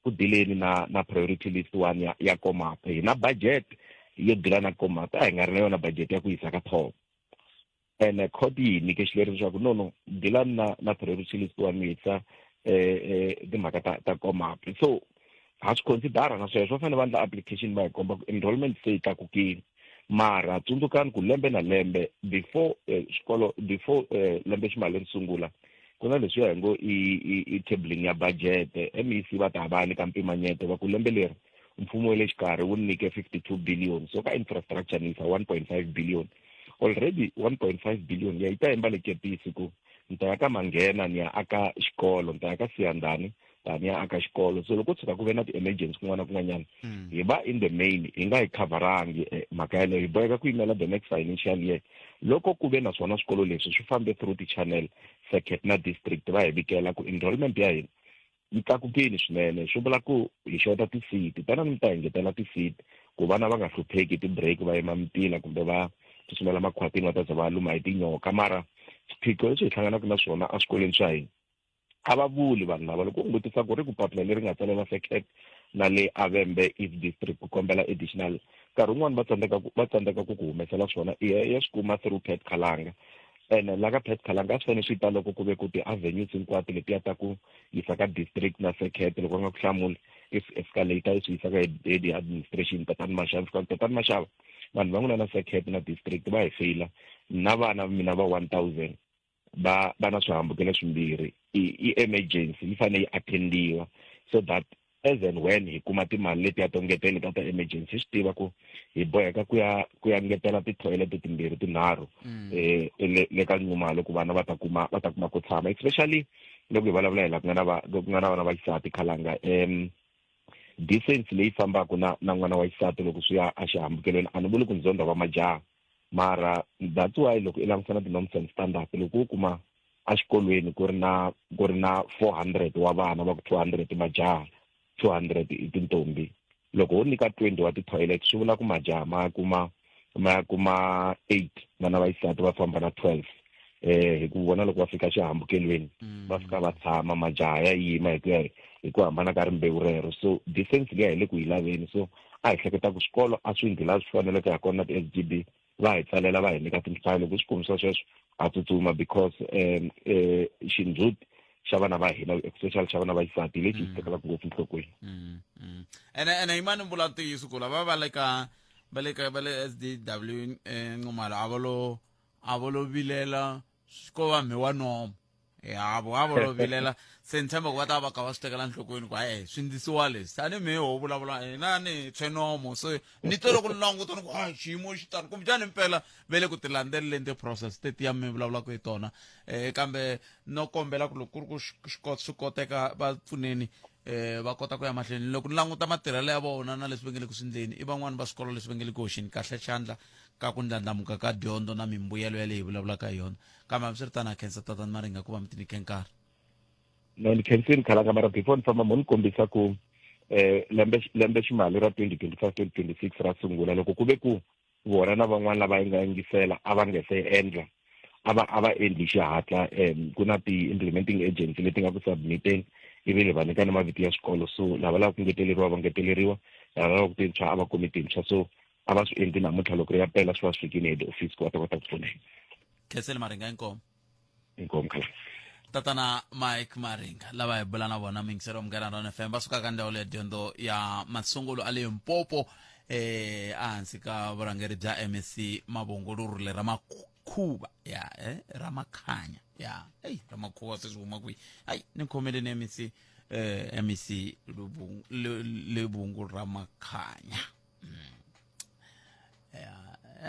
ku dileni na priority list 1 ya Komap. Hi na budget yo dila na Komap, a hi nga ri na yona budget ya ku yisa ka top. Ene court yi hi nyike xileriso xa ku no, dilani na priority list 1, mi yisa timhaka ta Komap. So ha swi considera na sweswo, va fanele va endla application, va hi komba ku enrollment se yi tlakukile. Mara tsundzukani ku lembe na lembe before xikolo, before lembe ximali ri sungula, ku na leswiya hi ngo i tabling ya budget. MEC va ta va nyika mpimanyeto, va ku lembe leri mfumo wa le xikarhi wu nyike 52 billion, so ka infrastructure ni yisa 1.5 billion. Already 1.5 billion ya yi ta yimba le kepisi ku ni ta ya ka Manghena ni ya aka xikolo, ni ta ya ka Siyandhani ta ni ya aka xikolo. So loko ko tshuka ku ve na ti-emergency kun'wana na kun'wanyana, hi va in the main hi nga yi coverangi mhaka yaleyo, hi boheka ku yimela the next financial year. Loko ku ve na swona swikolo leswi swi fambe through ti-channel, circuit na district, va hi vikela ku enrollment ya hina yi tlakukile swinene, swi vula ku hi xota ti-seat, tana mi ta engetela ti-seat ku vana va nga hlupheki ti-break va yima mitila kumbe va tsutsumela makhwatini va ta za va luma hi tinyoka. Mara swiphiqo leswi hi hlanganaka na swona eswikolweni swa hina, a va vuli vanhu lava. Loko u vutisa ku ri ku papila leri nga tsalela circuit na le Avembe East District ku kombela additional, nkarhi wun'wani va tsandzeka ku humesela swona. I ya swi kuma through Pat Khalanga. Ene la ka Pat Khalanga a swi fanele swi ta loko ku ve ku ti-avenues hinkwato letiya ta ku yisa ka district na circuit loko va nga ku hlamuli i swi escalate i swi yisa ka head ya administration Tatani Mashava fika Tatani Mashava vanhu va n'wina na circuit na district va hi feyila na vana mina va 1000 va va na swihambukelo swimbirhi i i emergency yi fanele yi attendiwa so that as and when hi kuma timali letiya to ngetela ta emergency hi swi tiva ku hi boheka ku ya ku ya ngetela ti-toilet timbirhi tinharhu eh le le ka Nxumalo ku vana va ta kuma va ta kuma ku tshama especially loko hi vulavula hi la ku nga na va ku nga na vana va xisati khalanga decency leyi fambaka na na n'wana wa xisati loko swi ya exihambukelweni a ni vuli ku ndzondza va majaha mara that's why loko i langutisa na ti-norms and standards loko u kuma exikolweni ku ri na ku ri na 400 wa vana va ku 200 majaha 200 i tintombi loko ho nyika 20 wa ti-toilet swi vula ku majaha ma kuma ma kuma 8 vana va xisati va famba na 12 eh hi ku vona loko va fika xihambukelweni va fika va tshama majaha ya yima hi ku ya hi ku hambana ka rimbewu rero so decency liya hi le ku yi laveni so a hi hleketa ku swikolo a swi ndli laha swi faneleke ha kona na ti-S G B va hi tsalela va hi nyika tinhlayo loko swi kombisa sweswo a tsutsuma because um xindzhuti xa vana va hina especially xa vana va xisati lexi hi xi tekelaka ngopfu enhlokweni. Ene ene yimani vula ntiyiso ku lava va le ka va le ka va le S_D_W Nxumalo a va lo a va lo vilela ko va mhe wa nomo ya vo a vo lo vilela se ni tshemba ku va ta va kha va swi tekela nhlokweni ku hayi swi ndlisiwa leswi a ni mhe ho vulavula hina ni tshwe nomo se ni twe loko ni languta ni ku hayi xiyimo xi tani kumbexani mpela ve le ku ti landzeleleni ti-process tetiya mi vulavulaka hi tona um kambe no kombela ku loko ku ri ku swi koteka va pfuneni eh va kota ku ya mahlweni loko ni languta matirhelo ya vona na leswi va nge le ku swi ndleni i van'wani va swikolo leswi va nge le ku hoxeni kahle xandla ka ku ndlandlamuka ka dyondzo na mimbuyelo ya leyi hi vulavulaka hi yona kambe hambiswiritano ha khensa tatani Maringa ku va mi tinyike nkarhi. No ni khensini khalanga mara before ni famba mo ni kombisa ku eh lembe lembe ximali ra 2025 2026 ra sungula loko ku ve ku vona na van'wana lava yi nga yingisela a va nge se endla a va a va endli xihatla um ku na ti-implementing agency leti nga ku submiteni ivi va nyika na mavito ya swikolo so lava lava ku ngeteleriwa va ngeteleriwa lava lava ku tintshwa a va kumi tintshwa so a va swi endli namuntlha loko ri ya pela swi va swi fikile head office ku va ta kota ku pfuneka. Khensile Maringa inkomu. Inkomu khala. Tatana Mike Maringa lava hi bula na vona muyingiseri wa Munghana Run FM va suka ka ndzawulo ya dyondzo ya masungulo a Limpopo eh ehansi ka vurhangeri bya MEC Mavhungu Lurule Ramakhuva ya eh Ramakhanya ya ey Ramakhuva se swi huma kwihi ayi ni khomeleni MEC eh MEC Lubungu Lebungu Ramakhanya ya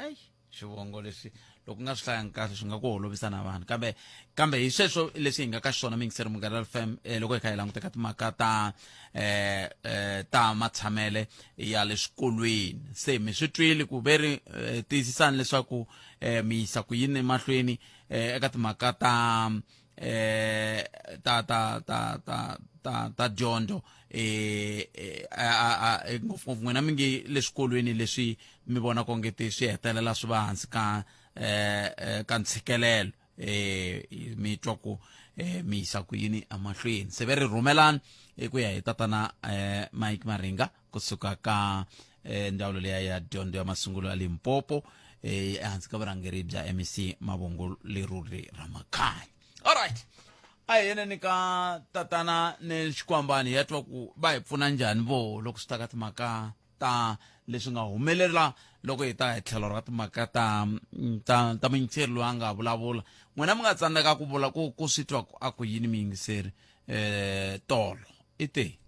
ey xivongo leswi loko u nga swi hlayangi kahle swi nga ku holovisa na vanhu kambe kambe hi sweswo leswi hi nga ka xiswona muyingiseri Munghana FM eh, loko hi kha hi languta ka timhaka ta eh, eh, ta matshamele ya le swikolweni se mi swi twile ku ve ri eh, tiyisisani leswaku eh, mi yisa ku yini emahlweni eh, eka timhaka ta eh ta ta ta ta ta ta dyondzo eh, eh a ngopfungopfu n'wina mi nge le swikolweni leswi mi vona ko nge ti swi hetelela swi va hansi ka eh ka ntshikelelo eh mi twa ku eh mi yisa ku yini emahlweni se ve ri rhumelani hi ku ya hi tatana eh Mike Maringa kusuka ka eh, ndzawulo leya ya dyondzo ya masungulo ya Limpopo eh, ehansi ka vurhangeri bya MEC Mavhungu Leruri Ramakhanya alright a hi yeneni ka tatana ni xikwambani hi ya twa ku va hi pfuna njhani vo loko swi ta ka timhaka ta leswi nga humelela loko hi ta hi tlhelo ra timhaka ta ta ta muyingiseri loyi a nga vulavula n'wina mi nga tsandzeka ku vula ku ku swi twa ku a ku yini muyingiseri eh tolo i te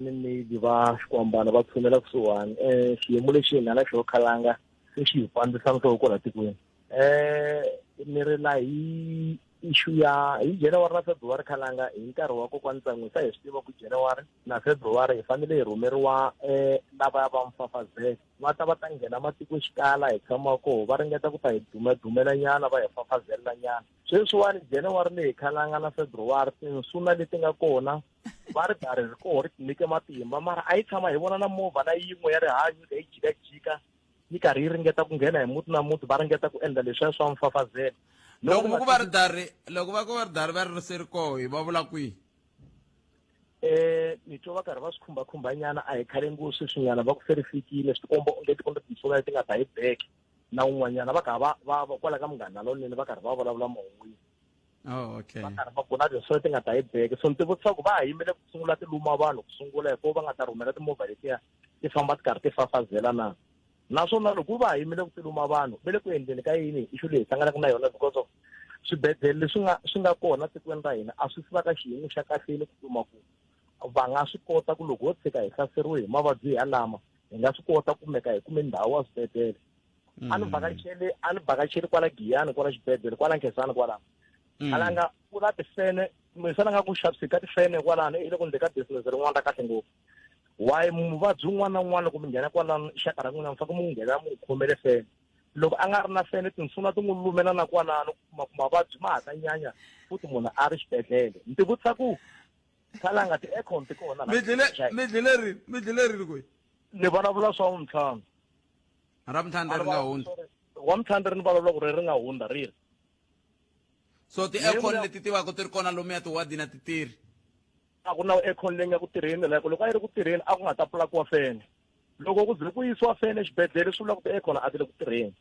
ni maybe va xikwambana va tshunela kusuhani um xiyimo lexi hi nga na xo khalanga se xi hi pandzisa nhloko laha tikweni um ni rila hi issue ya hi January na February khalanga hi nkarhi wa kokwani Tsan'wisa hi swi tiva ku January na February hi fanele hi rhumeriwa um lava va mfafazelo va ta va ta nghena matikoxikala hi tshama koho va ringeta ku ta hi dumadumela nyana va hi fafazelela nyana sweswiwani January leyi khalanga na February tinsuna leti nga kona va ri dari ri koho ri tinyike matimba mara a yi tshama hi vona na movha na yin'we ya rihanyo yi jikajika yi karhi yi ringeta ku nghena hi muti na muti va ringeta ku endla leswiya swa mfafazelo loko va ku va ri dari loko va ku va ri dari va ri se ri koho hi va vula kwihi eh ni twa va karhi va swi khumba-khumbanyana a hi khale ngopfu sweswinyana va ku se ri fikile swi tikomba onge ti kumbe tinsuna leti nga ta hi back. na un'wanyana va karhi va va va kwala ka munghana lonene va karhi va vulavula mahungwini oh okay va karhi va ku na tinsolo ti nga ta yi beke so ni tivutisa ku va ha yimele ku sungula ti luma vanhu ku sungula hikuva va nga ta rhumela timovha letiya ti famba ti karhi ti fafazela na naswona loko va ha yimele ku ti luma vanhu va le ku endleni ka yini issue leyi hi hlanganaka na yona because of swibedhlele leswi nga swi nga kona tikweni ra hina a swi si va ka xiyimo xa kahle ni ku kuma ku va nga swi kota ku loko ho tshika hi hlaseriwe hi mavabyi yalama hi nga swi kota ku kumeka hi kume ndhawu wa swibedhlele a ni vhakachele a ni vhakachele kwala Giyani kwala xibedhlele kwala Nkhensani kwala alanga ku na tifene misana nga ku xavisi ka tifene kwalano i le ku ndle ka business rin'wana ra kahle ngopfu why muvabyi un'wana na un'wana loko mi nghena kwalano xaka ra n'wina mi fanele mu nghena mu khomele fene loko a nga ri na fene tinsuna ti n'wi lumela na kwalano kuma ku mavabyi ma ha ta nyanya futhi munhu a ri xibedhlele ni tivutisa ku khalanga ti-aircon ti kona mi dlile mi dlile rini mi dlile rini kwihi ni vulavula swa vuntlhanu ra vuntlhanu leri nga hundza wa muntlhanu ri ni vulavula ku ri ri nga hundza ri ri so ti-aircon leti tivaka ti ri kona lomuya tiwadini a ti tirhi a ku na aircon leyi nga ku tirheni like loko a yi ri ku tirheni a ku nga ta pulakiwa fene loko ku ze ku yisiwa fene exibedhlele swi vula ku ti-aircon a ti le ku tirheni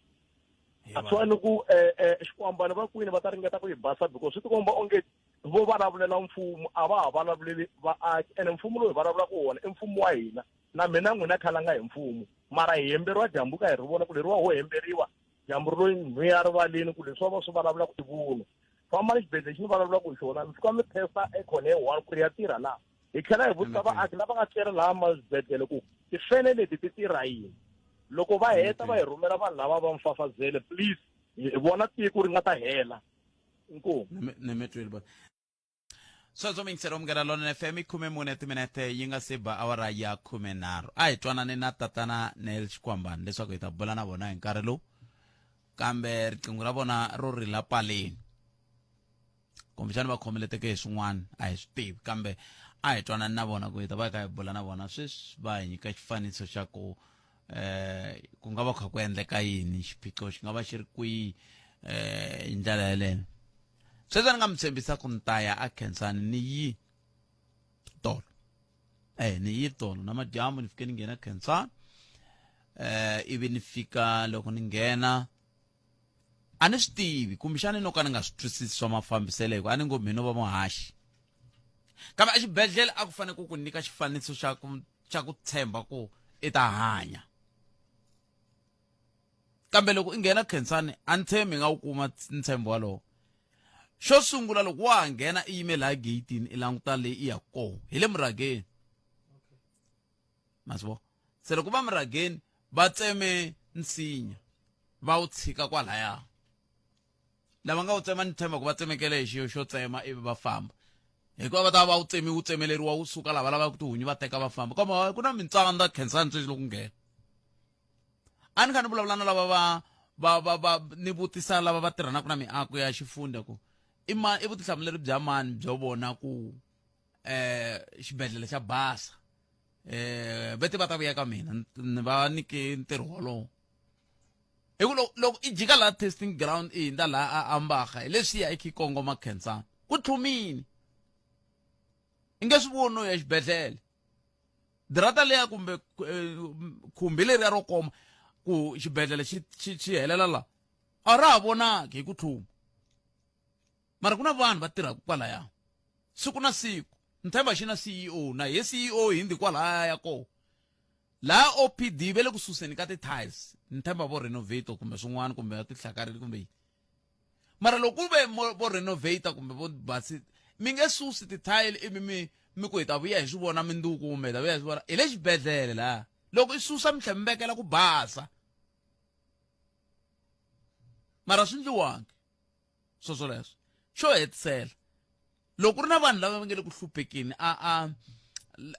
a swi ni ku um xikwambano va kwini va ta ringeta ku yi basa because swi tikomba onge vo vulavulela mfumo a va ha vulavuleli vaaki ene mfumo lowu hi vulavulaka wona i mfumo wa hina na mina n'wina khalanga hi mfumo mara hi hemberiwa dyambu ka hi ri vona ku leriwa ho hemberiwa dyambu ri loyi nhwiya rivaleni ku leswi va va swi vulavulaka i vunwa famba ni xibedhlele xi ni vulavulaka hi xona mi fika mi testa aircon ya one ku ri ya tirha na hi tlhela hi vutisa vaaki lava nga tlela laha maswibedhlele ku tifene leti ti tirha yini loko va heta va hi rhumela vanhu lava va mfafazele please hi vona tiko ri nga ta hela inkomu ni mi twile bot sweswo mingiselo munghana lonene fm i 14 timinete yi nga se ba awara ya 13 a hi twanane na tatana nel xikwambani leswaku hi ta bula na vona hi nkarhi lowu kambe riqingho ra vona ro rila paleni kumbexana va khomeleteke hi swin'wana a hi swi tivi kambe a hi twanani na vona ku hi ta va hi kha hi bula na vona sweswi va hi nyika xifaniso xa ku eh ku nga va kha ku endleka yini xiphiqo xi nga va xi ri kwihi eh hi ndlela yeleyo sweswi ni nga mi tshembisa ku ni ta ya a khensani ni yi tolo eh ni yi tolo na madyambu ni fike ni nghena khensani eh ivi ni fika loko ni nghena a ni swi tivi kumbexani no ka ni nga swi twisisi swa mafambiselo hikuva a ni ngo mhino va muhaxi kambe exibedhlele a ku fanele ku ku nyika xifaniso xa ku xa ku tshemba ku i ta hanya kambe loko i nghena khensani a ni tshembi i nga wu kuma ntshembo walowo xo sungula loko wa ha nghena i yime laha geyitini i languta leyi i ya kona hi le murhageni ma swi vona se loko va murhageni va tseme nsinya va wu tshika kwalaya lava nga wu tsema ni tshemba ku va tsemekele hi xilo xo tsema ivi va famba hikuva va ta va wu tsemi wu tsemeleriwa wu suka lava lavaka tihunyi va teka va famba kambe ku na mintsandza khensani sweswi loko nghena a ni kha ni vulavula na lava va va va va ni vutisa lava va tirhanaka na miako ya xifundza ku i ma i vutihlamuleri bya mani byo vona ku eh xibedhlele xa basa eh vete va ta vuya ka mina ni va nyike ntirho wolowo hi ku loko i jika laha testing ground i hindza laha a ambaga hi leswiya i kha i kongoma khensani ku tlhumini i nge swi voni no ya xibedhlele dirata leya kumbe eh, khumbi leriya ro koma ku xibedhlele xi xi xi helela la a ra ha vonaki hi ku tlhuma mara ku na vanhu va tirhaka kwalaya siku na siku ni tshemba xi na ceo na he ceo hindi kwalaya ya kona laha opd va le ku suseni ka ti-tiles ni tshemba vo renovate kumbe swin'wana kumbe va tihlakareli kumbe yini mara loko ku ve vo renovate kumbe vo basi mi nge susi ti-tile ivi mi mi ku hi ta vuya hi swi vona minduku kumbe hi ta vuya hi swi vona hi le xibedhlele laha loko i susa mi tlhela mi vekela ku basa mara swi ndliwangi swoswoleswo xo hetisela loko ku ri na vanhu lava va nge le ku hluphekeni a a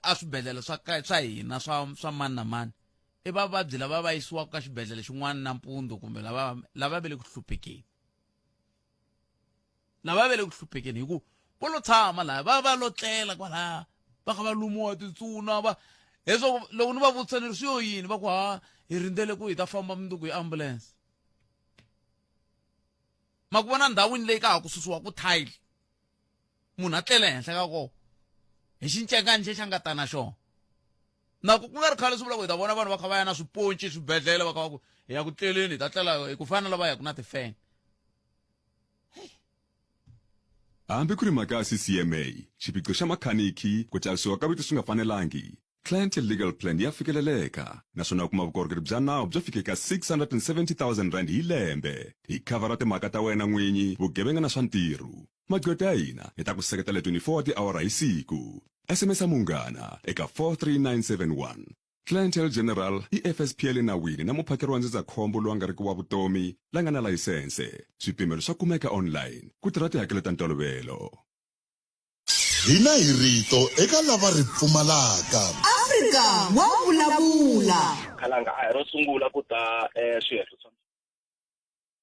a swibedhlele swa ka swa hina swa swa mani na mani i vavabyi lava va yisiwaka ka xibedhlele xin'wana nampundzu kumbe lava lava va le ku hluphekeni lava va le ku hluphekeni hi ku vo lo tshama laha va va lo tlela kwalaya va kha va lumiwa tintsuna va leswaku loko ni va vutisa ni ri swi yo yini va ku ha hi rindzele ku hi ta famba mundzuku hi ambulance ma ku vona ndhawini leyi ka ha ku susiwa ku tile munhu a tlele henhla ka kona hi xincekani xe xa nga ta na xona na ku ku nga ri khale swi vula ku hi ta vona vanhu va kha va ya na swiponci swibedhlele va kha va ku hi ya ku tleleni hi ta tlela hi ku fana na lava yaka na tifene. Hambi ku ri mhaka ya CCMA, xiphiqo xa makhanikhi, ku tsarisiwa ka vito swi nga fanelangi, Clientele Legal Plan ya fikeleleka naswona u kuma vukorhokeri bya nawu byo fika eka R670 000 hi lembe. Hi khavhara timhaka ta wena n'winyi, vugevenga na swa ntirho. Magqweta ya hina ya ta ku seketela 24 wa tiawara hi siku. SMS Munghana eka 43971. Clientele General i FSP ya le nawini na muphakeri wa ndzindzakhombo lowu a nga riki wa vutomi la nga na layisense. Swipimelo swa kumeka online. Ku tirha tihakelo ta ntolovelo. Hina hi rito eka lava ri pfumalaka. Afrika wa vulavula. Khalanga a hi ro sungula ku ta eh, swihehlo swa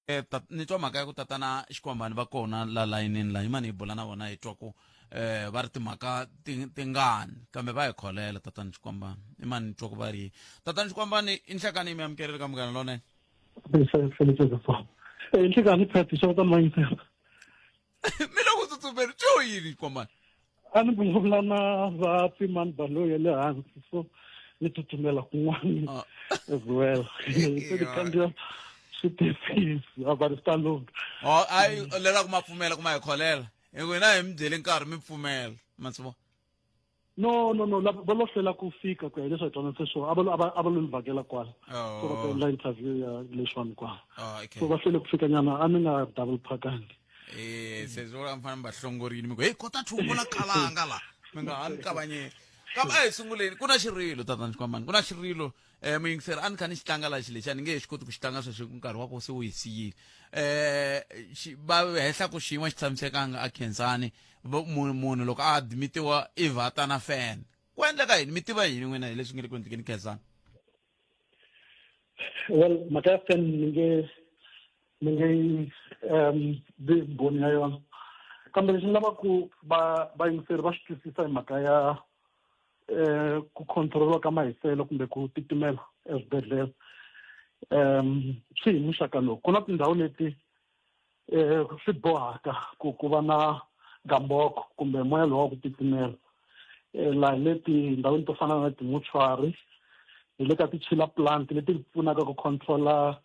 Eh, ni twa mhaka ya ku tatana xikwambani va kona la layinini la yimani hi bula na vona hi twa ku eh va ri timhaka tingani kambe va hi kholela tatana xikwambani i mani ni twa ku va ri tatana xikwambani i nhlekani yi mi amukerile ka munghana lonene Nhlekani Phethe xo ta mayisela mi le ku tsutsumeni swo yini xikwambani a ni vulavula na va pimani baloyi ya le hansi so ni tsutsumela kun'wana ah. as well se ni khandziya switepisi a va ri swi ta lungha oh, ayi lera ku ma pfumela ku ma hi kholela hi ku hina hi mi byele nkarhi mi pfumela ma swi vona No no no va lo hlwela ku fika ku ya hi leswi a hi twananise swona a va a va a va lo ni vhakela kwala oh. so va ta endla interview ya leswiwani kwala oh, okay. so va hlwele ku fika nyana a ni nga double parkangi eh se swi vula mi fanele mi va hlongorini mi ku heyi kota chumu la khalanga la mi nga ha ni kavanyeli kambe a hi sunguleni ku na xirilo tatana xikwambani ku na xirilo um muyingiseri a ni kha ni xi tlanga la xi lexi a ni nge he xi koti ku xi tlanga sweswi nkarhi wa ko se wu hi siyile um va hehla ku xiyimo xi tshamisekanga a khensani munhu loko a admitiwa i vhata na fan ku endleka yini mi tiva yini n'wina hi leswi nge le ku endlekeni khensani Well, mhaka ya fan ni nge bi mbhoni ya yona, kambe lexi ni lavaka ku va vayingiseri va xi twisisa hi mhaka ya ku control ka mahiselo kumbe ku titimela eswibedhlele, swi hi muxaka lowu. Ku na tindhawu leti swi bohaka ku va na gamboko kumbe moya lowu wa ku titimela, laha hi le tindhawini to fana na timochwari, hi le ka ti-chiller plant leti pfunaka ku control-a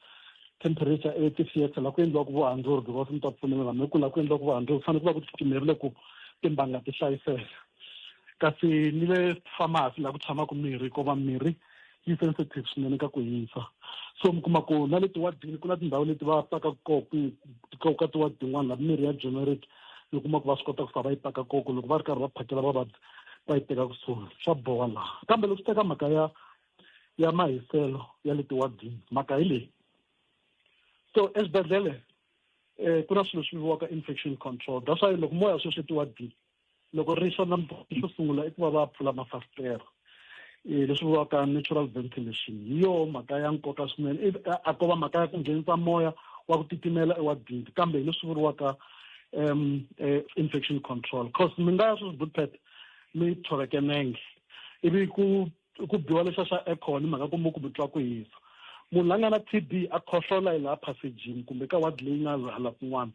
temperature eti-theatre laha ku endliwaka vuhandzuri, because mi ta pfumelela mi ku laha ku endliwaka vuhandzuri ku fanele ku va ku titimerile ku timbanga ti hlayiseka. Kasi ni le pharmacy laha ku tshamaka mirhi, ko va mirhi yi sensitive swinene ka ku hisa. So mi kuma ku na le tiwadini ku na tindhawu leti va pakaka koho ku ka tiwadi tin'wana laha mirhi ya generic mi kuma ku va swi kota ku fika va yi paka koko loko va ri karhi va phakela vavabyi va yi teka kusuhi. Swa boha laha. Kambe loko swi teka mhaka ya mahiselo ya le tiwadini, mhaka hi leyi. So eswibedhlele ku na swilo leswi vuriwaka infection control. That's why loko moya sweswi etiwadini loko ri xa nampundzu, xo sungula i ku va va pfula mafasitere, leswi vuriwaka natural ventilation. Hi yoho mhaka ya nkoka swinene. A ko va mhaka ya ku nghenisa moya wa ku titimela ewadini, kambe hi leswi vuriwaka infection control, cause mi nga ya sweswi Bootpet mi tshoveke nenge ivi ku biwa lexa xa aircon, mhaka ku mi ku mi twa ku hisa. Munhu la nga na TB a khohlola hi laha phasejini kumbe ka wadi leyi nga hala kun'wana,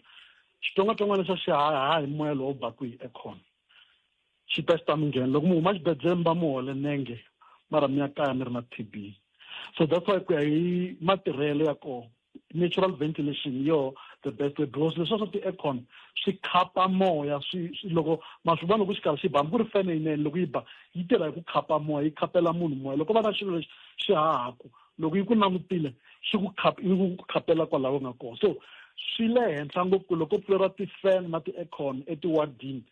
xitsongwatsongwana xa xi haha hi moya lowu baku hi aircon, xi ta xi ta mi nghena loko mi huma xibedhlele, mi va mi hole nenge mara mi ya kaya mi ri na TB. So that's why ku ya hi matirhelo ya kona, natural ventilation hi yoho the best way, because leswiya swa ti-aircon swi khapa moya. Swi loko ma swi vona loko xikarhi xi ba, hambi ku ri fene yinene loko yi ba yi tirha hi ku khapa moya, yi khapela munhu moya. Loko va na xilo lexi xi hahaku, loko yi ku langutile xi ku khap yi ku khapela kwalaho nga kona. So swi le henhla ngopfu ku loko pfuleriwa ti-fan na ti-aircon etiwadini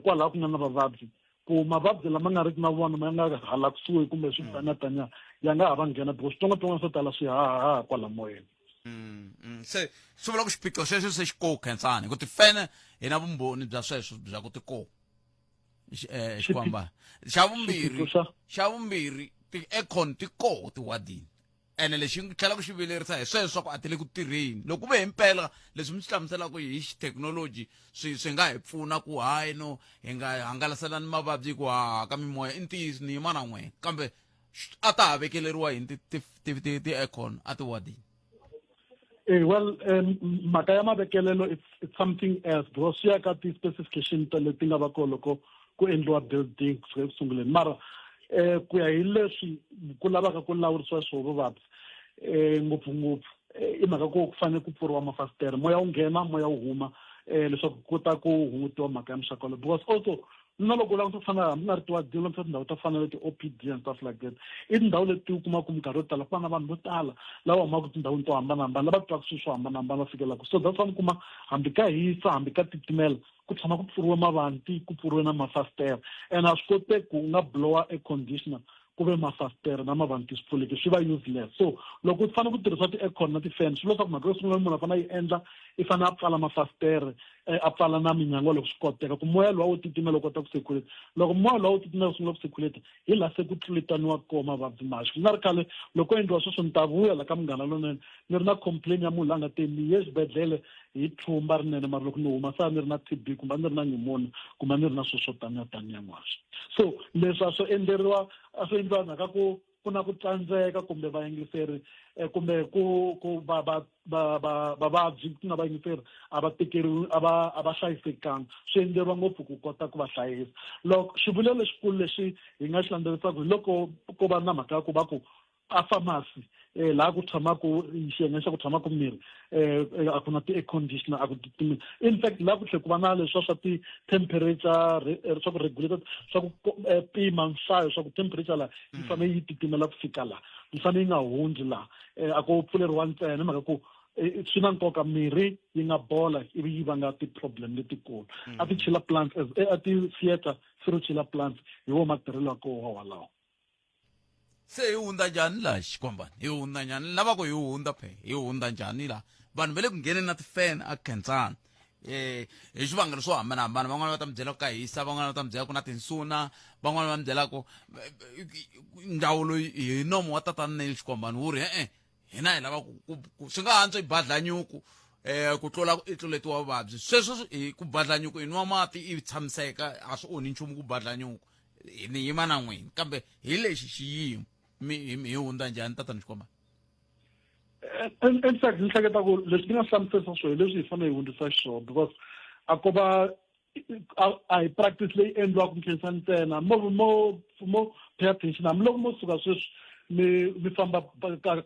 kwalaho ku nga na vavabyi, ku mavabyi lama nga riki na vona ma nga hala kusuhi kumbe swi tanyatanya ya nga ha va nghena, because switsongwatsongwana swo tala swi hahaha kwala moyeni. Se swi vula ku xiphiqo xexo se xi ko khensani ku tifene hi na vumbhoni bya sweswo bya ku ti ko xikwamba. Xa vumbirhi, ti-aircon ti koho tiwadini, ene lexi tlhelaka xi vilerisa hi sweswo swa ku a ti le ku tirheni. Loko ku ve himpela leswi mi swi hlamuselaka hi xithekinoloji swi nga hi pfuna ku hayi no hi nga hangalaselani mavabyi ku haha ka mimoya, i ntiyiso ni yima na n'wina, kambe a ta ha vekeleriwa yini ti-aircon a tiwadini? Well, mhaka ya mavekelelo, it's something else, because swi ya ka ti-specification ta leti nga va kona loko ku endliwa building kusuka eku sunguleni. Mara ku ya hi leswi ku lavaka ku lawurisiwa swoho vuvabyi, um ngopfungopfu i mhaka ku ku fanele ku pfuriwa mafasitere moya wu nghena moya wu huma um leswaku ku kota ku hungutiwa mhaka ya muxaka lowu because also na loko u languta ku fana hambi nga ri tiwadini languta tindhawu to fana na ti-O P D and stuff like that i tindhawu leti u kumaka minkarhi yo tala ku va na vanhu vo tala lava humaka tindhawini to hambanahambana lava twaka swilo swo hambanahambana va fikelaka so that's why mi kuma hambi ka hisa hambi ka titimela ku tshama ku pfuriwe mavanti ku pfuriwe na mafasitere and a swi koteki ku u nga blower air conditioner ku ve mafasitere na mavanti swi pfuleke swi va useless so loko ku fanele ku tirhisiwa ti-aircon na ti-fan swi vula leswaku mhaka yo sungula munhu a fanele a yi endla i fanele a pfala mafasitere eh, a pfala na minyangwa loko swi koteka ku moya luwa wo titimela wu kota ku circulate loko moya luwa wo titimela wu sungula ku circulate hi laha se ku tluletaniwa kona mavabyi maxi ku nga ri khale loko endliwa sweswo ni ta vuya la ka munghana lonene ni ri na complain ya munhu la nga te ni ye xibedhlele hi thumba rinene mara loko ni huma sa ni ri na T_B kumbe a ni ri na pneumonia kumbe a ni ri na swilo swo taniya taniya n'waxi so leswi a swo endleriwa a swo endliwa mhaka ku ku na ku tsandzeka kumbe vayingiseri eh, kumbe ku ku va va va va vavabyi ku nga vayingiseri a va tekeriwi a va a va hlayisekanga swi endleriwa ngopfu ku kota ku va hlayisa loko xivulelo lexikulu lexi hi nga xi landzelisaka hi loko ko va na mhaka ya ku va ku a pharmacy eh laha ku tshamaka xiyenge xa ku tshamaka mirhi eh, eh a ku na ti-air conditioner a ku titimeli in fact laha ku tlhela ku va na leswiya swa ti-temperature eh, swa ku regulate swa ku eh, pima nhlayo swa ku temperature laha yi mm. fanele yi titimela ku fika laha yi fanele yi nga hundzi laha a ko pfuleriwa ntsena hi mhaka ku swi na nkoka mirhi yi nga bola ivi yi vanga ti-problem letikulu a ti mm. chiller plants a ti-theatre through chiller plants hi wo matirhelo ya koho walawo se hi hundza njhani laha xikwambani hi hundza njhani lava ku hi hundza phe hi hundza njhani laha vanhu va le ku ngheneni na tifene a khensani eh hi swivangelo swo hambanahambana van'wana va ta mi byela ku ka hisa van'wana va ta mi byela ku na tinsuna van'wana va mi byela ku ndzawulo hi nomo wa tatana Neil Xikwambani wu ri e-e hina hi lava ku swi nga antswa i badla nyuku eh ku tlula i tluletiwa vuvabyi sweswo hi ku badla nyuku i nwa mati i tshamiseka a swi onhi nchumu ku badla nyuku ni yima na n'wina kambe hi lexi xiyimo mi hi hundza njhani tatana xikwama in fact ni hleketa ku leswi ni nga hlamuserisa swona hi leswi hi fanele hi hundzisa xiswona because a ko va a hi practice leyi endliwaka nkhensa ntsena mo mo mo pay attention hambiloko mo suka sweswi mi mi famba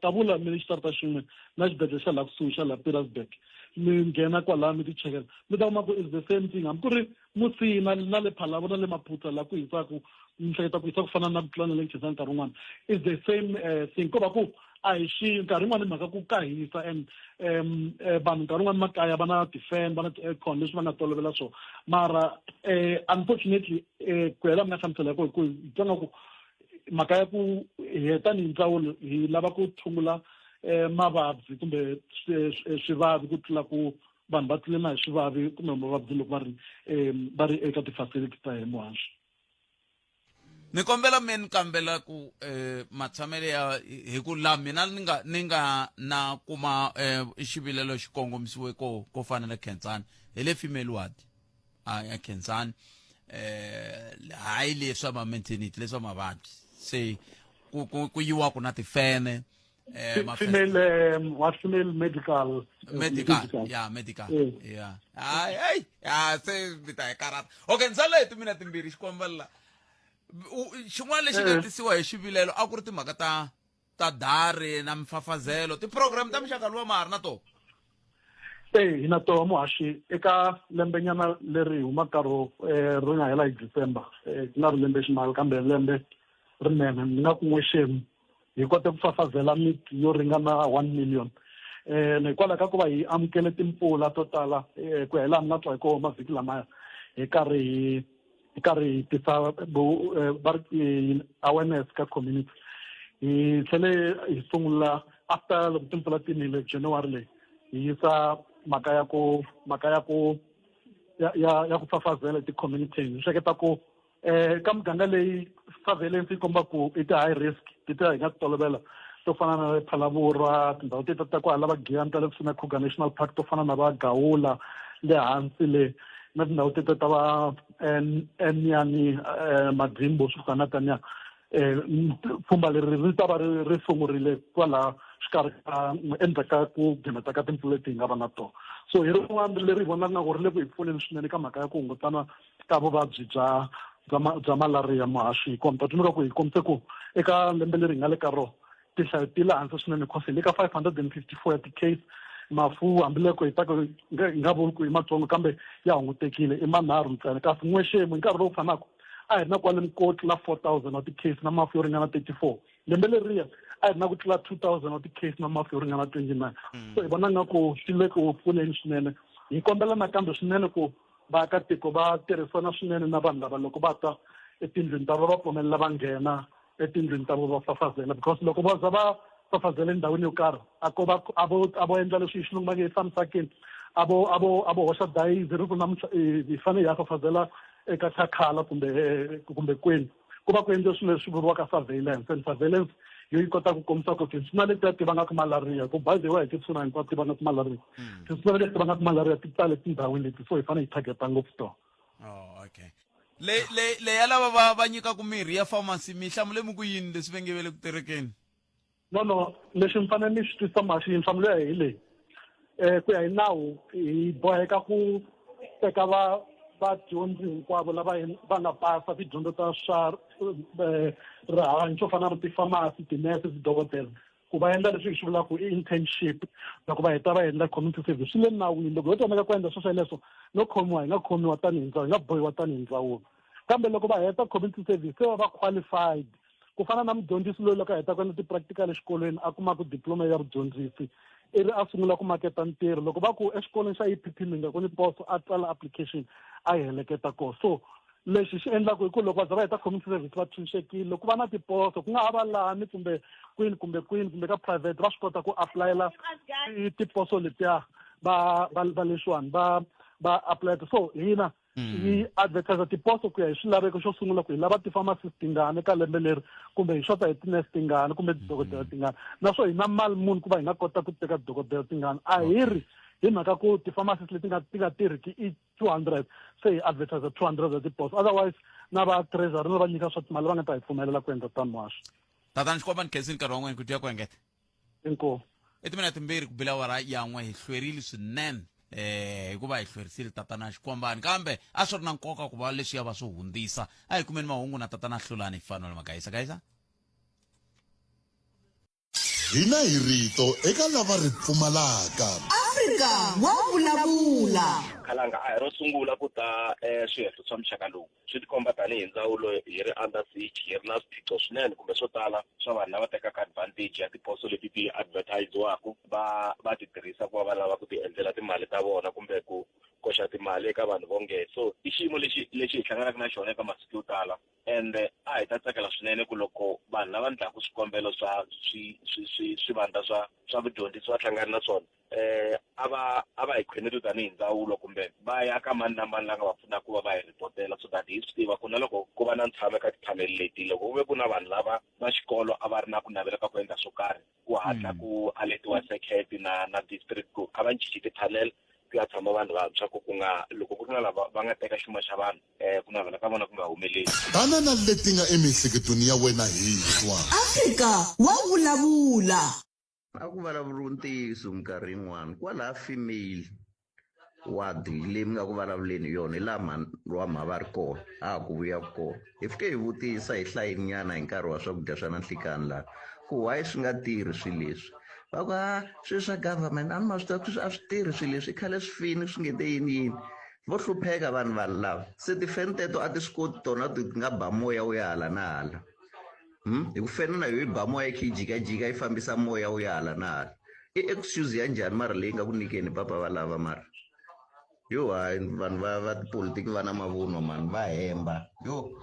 kavula mi xitarata xin'we na xibedhlele xa laha kusuhi xa laha Petersburg mi nghena kwalaya mi ti chekela mi ta kuma ku is the same thing hambi ku ri Musina na le Phalaborwa na le Maphutha laha ku hisaku ni hleketa ku hisa ku fana na ku tlula na le Nkhensani nkarhi wun'wana is the same uh, thing ko va ku a hi xi nkarhi wun'wana mhaka ku ka hisa and um vanhu nkarhi wun'wana makaya va na ti-fan va na ti-aircon leswi va nga tolovela swona mara um unfortunately um ku hela mi nga hlamusela hi ko hi ku hi twa nga ku mhaka ya ku hi tanihi ndzawulo hi lava ku tshungula um mavabyi kumbe swivavi ku tlula ku vanhu va tlulela hi swivavi kumbe mavabyi loko va ri um va ri eka ti-facility ta hina muhaxi ni kombela mi ni kambela ku eh, matshamelo ya hi ku la mina ni nga ni nga na kuma eh, xivilelo xi kongomisiwe ko ko fana na Khensani hi le female ward a ya Khensani eh hayi leswa ma maternity leswa mavabyi se ku ku ku yiwa ku na tifene eh, female um, what female medical eh, medical yeah medical eh. yeah hayi hayi ya se mi ta hi karata okay ndzi sala hi timina timbirhi xikombelela xin'wana lexi nga eh. tisiwa hi xivilelo a ku ri timhaka ta ta dari na mifafazelo ti-program ta muxaka luwa ma ha ri na tona e hi na toho muhaxi eka lembenyana leri humaka ro ri nga hela hi december ku nga ri lembe ximali kambe lembe rinene ni nga ku n'wexemu hi kote ku fafazela miti yo ringana 1 million eh hikwalaho ka ku va hi amukele timpfula to tala eh, ku ya hi laha ni nga twa hi koho mavhiki lamaya hi karhi hi hi karhi hi tisa eh, va ri eh, awareness ka community hi tlhele hi sungula after loko timpfula ti nile January leyi hi yisa mhaka ya ku mhaka ya ku ya ya ya ku fafazela ti-community ni hleketa ku eh ka muganga leyi surveillance yi komba ku i ti-high risk ti ta hi nga ti tolovela to fana na le Phalaborwa tindhawu ti ta kwahala va Giyani ta le kusuhi na Kruger National Park to fana na va Gawula le hansi le na tindhawu teto ta va Emiyani Madzimbo swi fana taniya um pfhumba leri ri ta va ri ri sungurile kwalaha xikarhi ka endzhaku ka ku gimeta ka timpfula leti hi nga va na tona so hi rin'wana leri hi vonaka nga ku ri le ku hi pfuneni swinene ka mhaka ya ku hungutana ka vuvabyi bya bya bya malaria muhaxi hi komba tsundzuka ku hi kombise ku eka lembe leri hi nga le ka rona Tinhlayo ti le hansi swinene because hi le ka 554 ya ti-case. Mafu hambiloko hi ta ku hi nga vuli ku i matsongo kambe ya hungutekile i manharhu ntsena. Kasi n'wexemu hi nkarhi lowu fanaka a hi ri na kwalomu ko tlula 4000 wa ti-case na mafu yo ringana 34. Lembe leriya a hi ri na ku tlula 2000 wa ti-case na mafu yo ringana 29. So hi vona nga ku swi le ku pfuneni swinene. Hi kombela nakambe swinene ku vaakatiko va tirhisana swinene na vanhu lava loko va ta etindlwini ta va va pfumelela va nghena etindlwini ta vo va fafazela because loko va za va fafazela endhawini yo karhi a ko va a vo a vo endla leswi hi xilungu va nge i samsakeni a vo a vo a vo hoxa dayizi ri ku namuntlha hi fanele hi ya fafazela eka chakhala kumbe kumbe kwini ku va ku endliwe swilo leswi vuriwaka surveillance and surveillance yo yi kota ku kombisa ku tinsuna letiya ti vangaka malaria ku by the way hi tinsuna hinkwato ti vangaka malaria tinsuna letiya ti vangaka malaria ti tale tindhawini leti so hi fanele hi targeta ngopfu tona. Oh, okay. Le le le ya lava va va nyikaka mirhi ya pharmacy mi hlamule mi ku yini leswi va nge ve le ku terekeni? No no, lexi mi fanele mi xi twisisa mhaxi nhlamulo ya hi leyi. Ku ya hi nawu hi boheka ku teka va vadyondzi hinkwavo lava va nga pasa tidyondzo ta swa rihanyo swo fana na ti-pharmacy, tinese, tidokodela ku va endla leswi hi swi vulaka i internship loko va heta va endla community service. Swi le nawini loko ho tsandzeka ku endla swo sweleswo no khomiwa hi nga khomiwa tanihi ndzawulo hi nga bohiwa tanihi ndzawulo kambe loko va heta community service se va va qualified ku fana na mudyondzisi loyi loko a heta ku endla ti-practical exikolweni a kumaka diploma ya vudyondzisi ivi a sungula ku maketa ntirho loko va ku exikolweni xa E_P_P mi nga ku ni poso a tsala application a yi heleketa kona. So lexi xi endlaka i ku loko va za va heta community service va tshunxekile loko ku va na tiposo ku nga ha va lani kumbe kwini kumbe kwini kumbe ka private va swi kota ku apulayela tiposo letiya va va va leswiwani va va apulayela. So hina hi advertise tiposo ku ya hi swilaveko. Xo sungula ku hi lava ti-pharmacist tingani ka lembe leri kumbe hi xota hi tinurse tingani kumbe tidokodela tingani naswona hi na mali muni ku va hi nga kota ku teka tidokodela tingani. A hi ri hi mhaka ku ti-pharmacist leti nga ti nga tirhiki i 200 se hi advertise 200 ya tiposo otherwise na va treasury na va nyika swa timali va nga ta hi pfumelela ku endla tano waswo. Tatana Xikwembu ni khensini nkarhi wa n'wina ku dya ku engeta. Inkomu. I timinete timbirhi ku bile awara ya n'we hi hlwerile swinene hikuva hi hlwerisile tatana Xikwambani kambe a swi ri na nkoka ku va leswiya va swi hundzisa. A hi kumeni mahungu na tatana Hlulani Fanuel Magayisa. Gayisa. Hina hi rito eka lava ri pfumalaka. Afrika wa vulavula. Khalanga a hi ro sungula ku ta swihehlo swa muxaka lowu. Swi tikomba tanihi ndzawulo hi ri under siege, hi ri na swiphiqo swinene kumbe swo tala swa vanhu lava tekaka advantage ya tiposo leti ti advertise-iwaka va va ti tirhisa ku va va lava ku ti endlela timali ta vona kumbe ku koxa timali eka vanhu vonge. So i xiyimo lexi lexi hi hlanganaka na xona eka masiku yo tala ende a hi ta tsakela swinene ku loko vanhu lava endlaka swikombelo swa swi swi swi swivandla swa swa vudyondzisi va hlangana na swona a va a va hi khweneti tanihi ndzawulo kumbe va ya ka mani na mani la nga va pfunaka ku va va hi ripotela so that hi swi tiva ku na loko ku va na ntshamo eka tiphanele leti loko ku ve ku na vanhu lava va xikolo a va ri na ku navela ka ku endla swo karhi ku hatla ku aletiwa circuit na na district ku a va cinci ti-panel ku ya tshama vanhu vantshwa ku ku nga loko ku ri na lava va nga teka xuma xa vanhu ku navela ka vona ku nga humeleli. Tana na leti nga emiehleketweni ya wena hi twa. Afrika wa vulavula. A ku vulavuriwi ntiyiso minkarhi yin'wana kwalaha female ward leyi mi nga ku vulavuleni hi yona hi laha mhani wa mha va ri kona ha ha ku vuyaku kona hi fike hi vutisa hi hlayini nyana hi nkarhi wa swakudya swa na nhlikani laha ku why swi nga tirhi swilo leswi va ku a swilo swa government a ni ma swi tiva ku a swi tirhi swilo leswi i khale swi fini swi nge te yini yini vo hlupheka vanhu vanhu lava se tifeni teto a ti swi koti tona ti nga ba moya wu ya hala na hala. Hi ku fena na yo yi ba moya yi kha yi jikajika yi fambisa moya wu ya hala na hala. I excuse ya njhani mara leyi nga ku nyikeni papa va lava mara? Yo hayi vanhu va va tipolitiki va na mavunwa mani va hemba yo.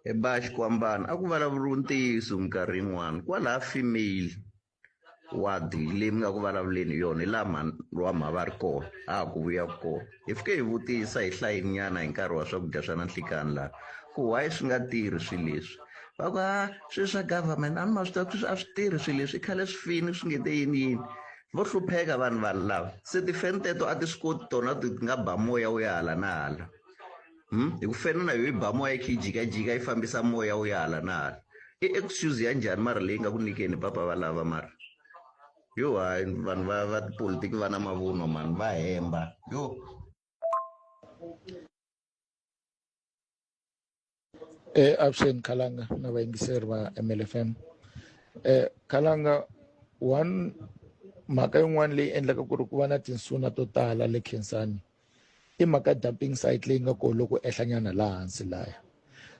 He ba Xikwambana a ku vulavuriwi ntiyiso minkarhi yin'wana kwalaha female ward leyi mi nga ku vulavuleni hi yona hi laha mhani wa mha va ri kona ha ha ku vuyaku kona hi fike hi vutisa hi hlayini nyana hi nkarhi wa swakudya swa na nhlikani laha ku why swi nga tirhi swilo leswi va ku a swilo swa government a ni ma swi tiva ku a swi tirhi swilo leswi i khale swi fini swi nge te yini yini vo hlupheka vanhu vanhu lava se tifeni teto a ti swi koti tona ti nga ba moya wu ya hala na hala hi ku fena na yo yi ba moya yi kha yi jikajika yi fambisa moya wu ya hala na hala i excuse ya njhani mara leyi nga ku nyikeni papa va lava mara yo hayi vanhu va va tipolitiki va na mavunwa mani va hemba yo. Avuxeni Khalanga na vayingiseri va MLFM. Khalanga one mhaka yin'wana leyi endlaka ku ri ku va na tinsuna to tala le Khensani i mhaka dumping site leyi nga kona loko ehlanyana laha hansi laya.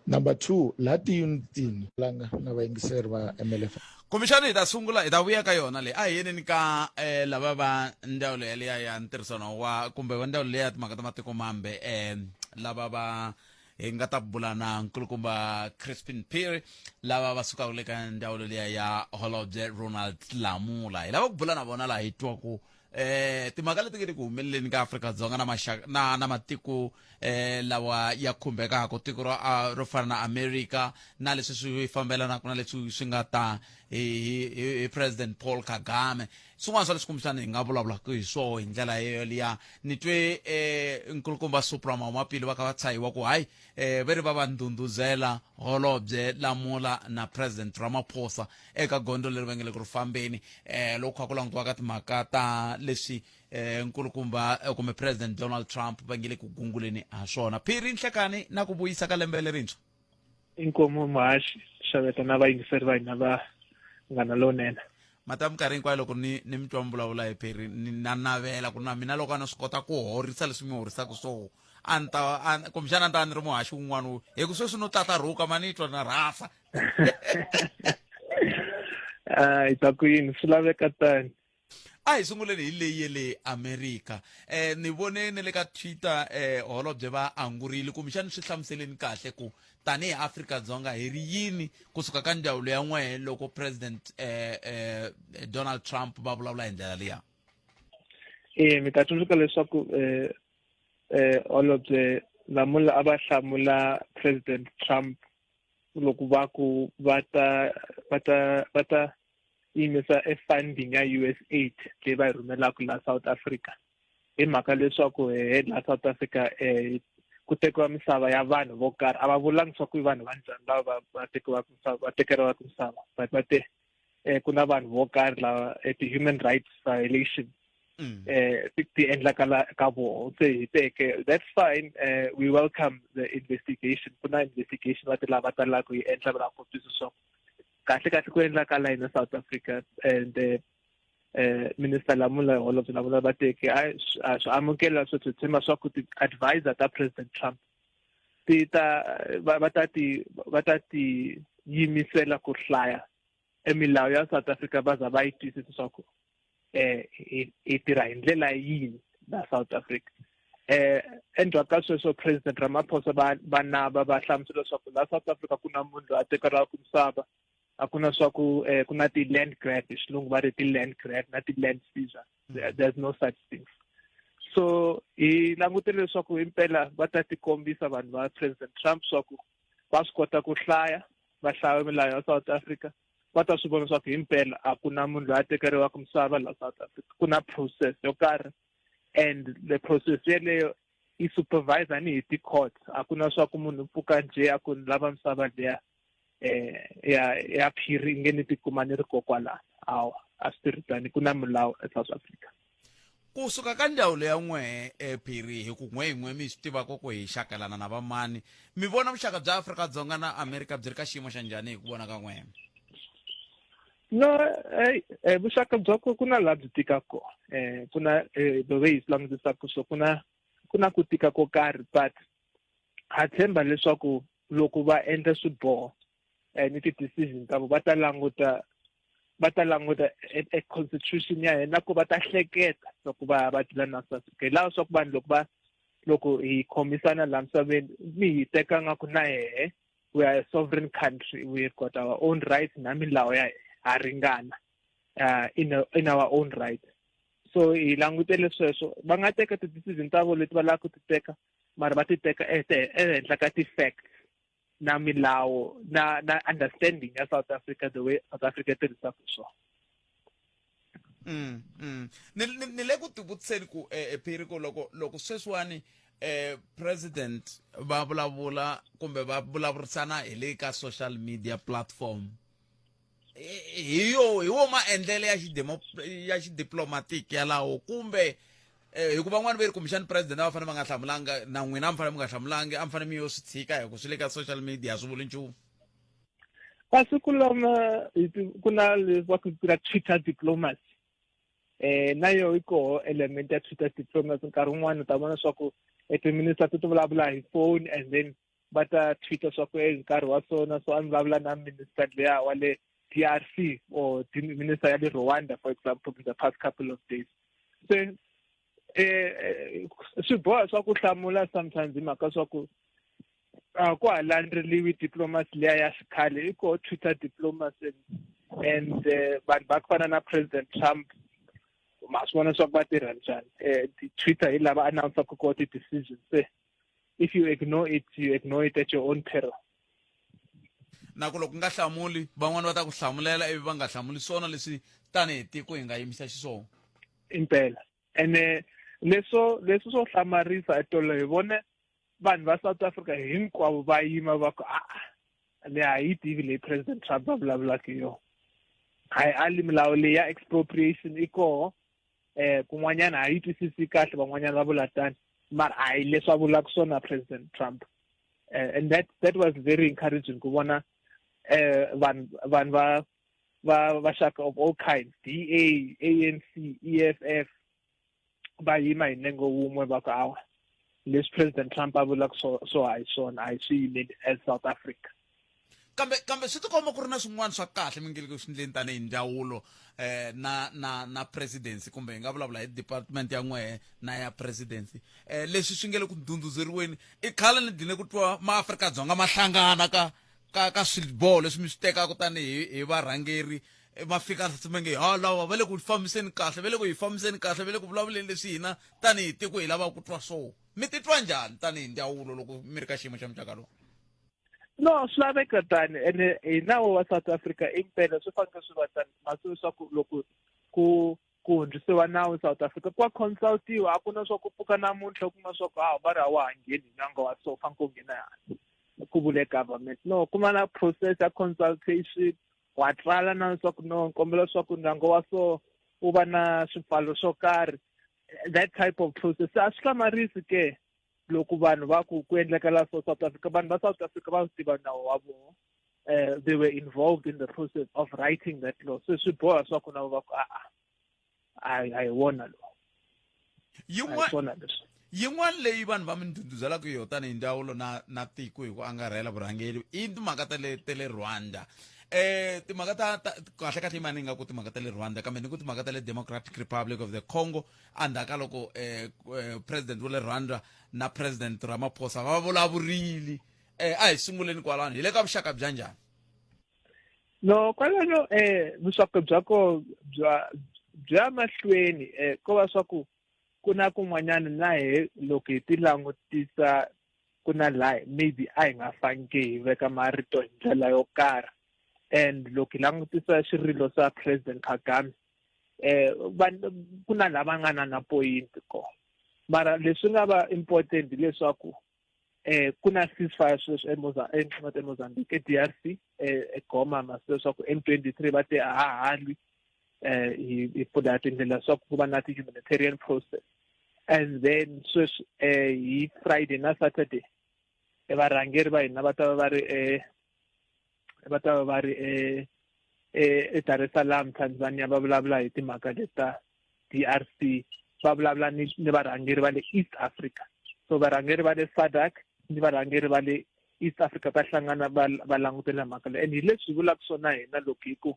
Number 2 laha tiyunitini langa na vayingiseri va MLFM. Kumbexana hi ta sungula hi ta vuya ka yona leyi a hi yeneni ka eh, lava va ndzawulo yaliya ya ntirhisano wa kumbe va ndzawulo leya timhaka ta matiko mambe eh, lava va hi nga ta bula na nkulukumba Crispin Phiri lava va sukaka le ka ndzawulo liya ya holobye Ronald Lamula hi lava ku bula na vona laha hi twa ku eh timhaka leti nge le ku humeleleni ka Afrika-Dzonga na maxaka na na matiko eh lawa ya khumbekaka tiko ro a- ro fana na America na leswi swi fambelanaka na leswi swi nga ta hi hi hi President Paul Kagame swin'wana swa leswi kumbexana hi nga vulavulaka hi swoho hi ndlela yeyo liya ni twe eh nkulukumba Supra Mahumapelo va kha va tshahiwa ku hayi eh ve ri va va ndhundhuzela holobye Lamula na President Ramaphosa eka gondzo leri va nge le ku ri fambeni eh loko kha ku langutiwaka timhaka ta leswi eh nkulukumba eh, kumbe President Donald Trump va nge le ku gunguleni ha swona. Phiri Nhlekani na ku vuyisa ka lembe lerintshwa. Inkomu muhaxi xaveta na vayingiseri va hina va Munghana Lonene. Mata ya minkarhi hinkwayo loko ni ni mi twa mi vulavula hi Phiri ni na navela ku na mina loko a ni swi kota ku horisa leswi mi horisaka swoho a ni ta a kumbexana a ni ta va ni ri muhaxi wun'wana hi ku sweswi no tlatlarhuka ma ni twa na rhasa. Hi ta ku yini swi laveka tani. A hi sunguleni hi leyi ya le Amerika. Eh, ni vone ni le ka Twitter eh, holobye va angurile kumbexana swi hlamuseleni kahle ku tanihi Afrika-Dzonga hi ri yini kusuka ka ndzawulo ya n'wehe loko President eh, eh, Donald Trump va vulavula hi ndlela liya. E mi ta tsundzuka leswaku eh, eh, holobye Lamula a va hlamula President Trump loko va ku va ta va ta va ta yimisa e funding ya USAID leyi va yi rhumelaka laha South Africa hi mhaka leswaku he laha South Africa eh, ku tekiwa misava ya vanhu vo karhi a va vulangi swa ku i vanhu va njhani lava va va tekiwaka misava va tekeriwaka misava but va te eh, ku na vanhu vo karhi lava eh, ti-human rights violation mm. eh, ti ti endlaka la ka voho se hi teke that's fine eh, we welcome the investigation ku na investigation va ti lava talaka yi endla va lava ku twisisa swa ku kahle kahle ku endlakala yini South Africa and eh, eh minister Lamula holobye Lamula va teke a swi amukela swi swi tshemba swa ku ti-advisor ta President Trump ti ta va ta ti va ta ti yimisela ku hlaya emilawu ya South Africa va za va yi twisisa swa ku eh hi tirha hi ndlela yini la South Africa eh endzhaku ka sweswo President Ramaphosa va va nava va hlamusela leswaku la South Africa ku na munhu loyi a tekeriwaka misava a ku na swa ku eh, ku na ti-land grab hi xilungu va ri ti-land grab na ti-land seizure mm. there's no such things so hi langutele leswaku himpela va ta tikombisa vanhu va President Trump swa ku va swi kota ku hlaya va hlaya milawu ya South Africa va ta swi vona leswaku himpela a ku na munhu loyi a tekeriwaka misava la South Africa ku na process yo karhi and the process yeleyo yi supervise ni hi ti-court a ku na swa ku munhu pfuka njhe a ku ni lava misava liya eh ya ya phiri nge ni tikuma ni ri kokwalano awa a swi tirhi tani ku na milawu eSouth Africa Ku suka ka ndzawulo ya n'wehe eh, Phiri hi ku n'we hi n'we mi swi tivaka ku hi xakelana na vamani mi vona vuxaka bya Afrika-Dzonga na Amerika byi ri ka xiyimo xa njhani hi ku vona ka n'wehe no eh, eh, vuxaka bya ko ku na laha byi tika kona eh, ku na eh, the way hi swi langutisaka so ku na ku na ku tika ko karhi but ha tshemba leswaku loko va endla swiboho eh, ni ti-decision ta vo va ta languta va ta languta e, e constitution ya hina ku va ta hleketa loko va va deala na South Africa hi lava swa ku vanhu loko va loko hi khomisana laha misaveni mi hi teka nga ku na hehe we are a sovereign country we have got our own rights na milawu ya ha ringana uh, in, a, in our own right so hi langutele sweswo va nga teka ti-decision ta vona leti va lavaka ku ti teka mara va ti teka ehenhla ka ti-facts na milawu na na understanding ya South Africa the way South Africa tirhisaka swona mm, mm. ni ni ni le ku tivutiseni ku eh, eh Phiri ku loko loko sweswiwani eh president va vulavula kumbe va vulavurisana hi le ka social media platform hi yo hi wo maendlelo ya xidemo ya xidiplomatiki yalawo kumbe Eh, hikuva van'wani va ri kumbexani president a va fanele va nga hlamulanga na n'wina a mi fanele mi nga hlamulangi a mi fanele mi yo swi tshika hi ku swi le ka social media swi vuli nchumu masiku lama ku na leswi va ku Twitter diplomacy eh na yo yi koho element ya Twitter diplomacy nkarhi wun'wani u ta vona swa ku ti-minister ti ti vulavula hi phone and then va ta tweeta swa ku nkarhi wa so na so a ni vulavula na minister leya wa le DRC or minister ya le Rwanda for example in the past couple of days se eh swi boha swa ku hlamula sometimes hi mhaka swa ku a ku ha landzeriwi diplomacy liya ya xikhale i koho Twitter diplomacy and vanhu va ku fana na President Trump ma swi vona leswaku va tirha njhani Twitter hi lava announce-aka koho ti-decisions se if you ignore it you ignore it at your own peril na ku loko nga hlamuli van'wani va ta ku hlamulela ivi va nga hlamuli swona leswi tanihi tiko hi nga yimisa xiswona impela ene leswo leswi swo hlamarisa etolo hi vone vanhu va South Africa hinkwavo va yima va ku a le a yi tivi leyi President Trump a vulavulaka hi yona a yi ali milawu leyi ya expropriation i koho eh kun'wanyana a yi twisisi kahle van'wanyana va vula tani mara a hi leswi a vulaka swona President Trump and that that was very encouraging ku vona eh vanhu vanhu va va vaxaka of all kinds DA ANC EFF va yima hi nenge wun'we va ku awa leswi President Trump a vulaka so so a hi swona a hi swi yimeli as South Africa kambe kambe swi tikomba ku ri na swin'wana swa kahle mi nge le ku swi ndleni tanihi ndzawulo eh na na na presidency kumbe hi nga vulavula hi department ya n'wehe na ya presidency eh leswi swi nge le ku ndhundhuzeriweni i khale ni dline ku twa maAfrika-Dzonga ma hlangana ka ka ka swiboho leswi mi swi tekaka tanihi hi varhangeri ma fika mi nge ha lava va le ku fambiseni kahle va le ku hi fambiseni kahle va le ku vulavuleni leswi hina tanihi tiko hi lavaka ku twa swona mi titwa njhani tanihi ndzawulo loko mi ri ka xiyimo xa muxaka lowu no swi laveka tani ene hi nawu wa South Africa impela swi fanele swi va tani masiku leswaku loko ku ku hundzisiwa nawu South Africa kwa consultiwa a ku na swa ku pfuka namuntlha ku kuma swa ku a va ri a wa ha ngheni hi nyanga wa so fanele ku nghena yani ku vule government no ku va na process ya consultation wa tsala na leswaku no kombela leswaku ndyangu wa so wu va na swipfalo swo karhi that type of process a swi hlamarisi ke loko vanhu va ku ku endlekela so South Africa vanhu va South Africa va swi tiva nawu wa vona they were involved in the process of writing that law so swi boha swa ku na va ku a a a hi wona lowu yin'wana yin'wana leyi vanhu va mi ndhundhuzelaka yo tanihi ndzawulo na na tiko hi ku angarhela vurhangeri i timhaka ta le ta le Rwanda eh timhaka ta kahle kahle imani nga ku timhaka ta le Rwanda kambe ni ku timhaka ta le Democratic Republic of the Congo endzhaku ka loko eh, eh president wa le Rwanda na president Ramaphosa va vulavurile eh a hi sunguleni kwalano hi le ka vuxaka bya njhani no kwalano eh vuxaka bya ko bya bya mahlweni eh ko va swa ku ku na kun'wanyana na he loko hi ti langutisa ku na laha maybe a hi nga faneke hi veka marito hi ndlela yo karhi and loko hi langutisa xirilo swa president Kagame eh ku na lava nga na na point kona mara leswi nga va important hileswaku eh ku na ceasefire sweswi eMozambique eMozambique eDRC eGoma masiku leswaku M23 va te a ha halwi eh hi pfula tindlela swa ku va na ti-humanitarian process and then sweswi eh hi Friday na Saturday varhangeri va hina va ta va va ri eh va ta va va ri eh eDar es Salaam Tanzania va vulavula hi timhaka leta DRC va vulavula ni ni varhangeri va le East Africa so varhangeri va le SADC ni varhangeri va le East Africa va hlangana va va langutela mhaka leyi and hi leswi vulaka swona hina loko hi ku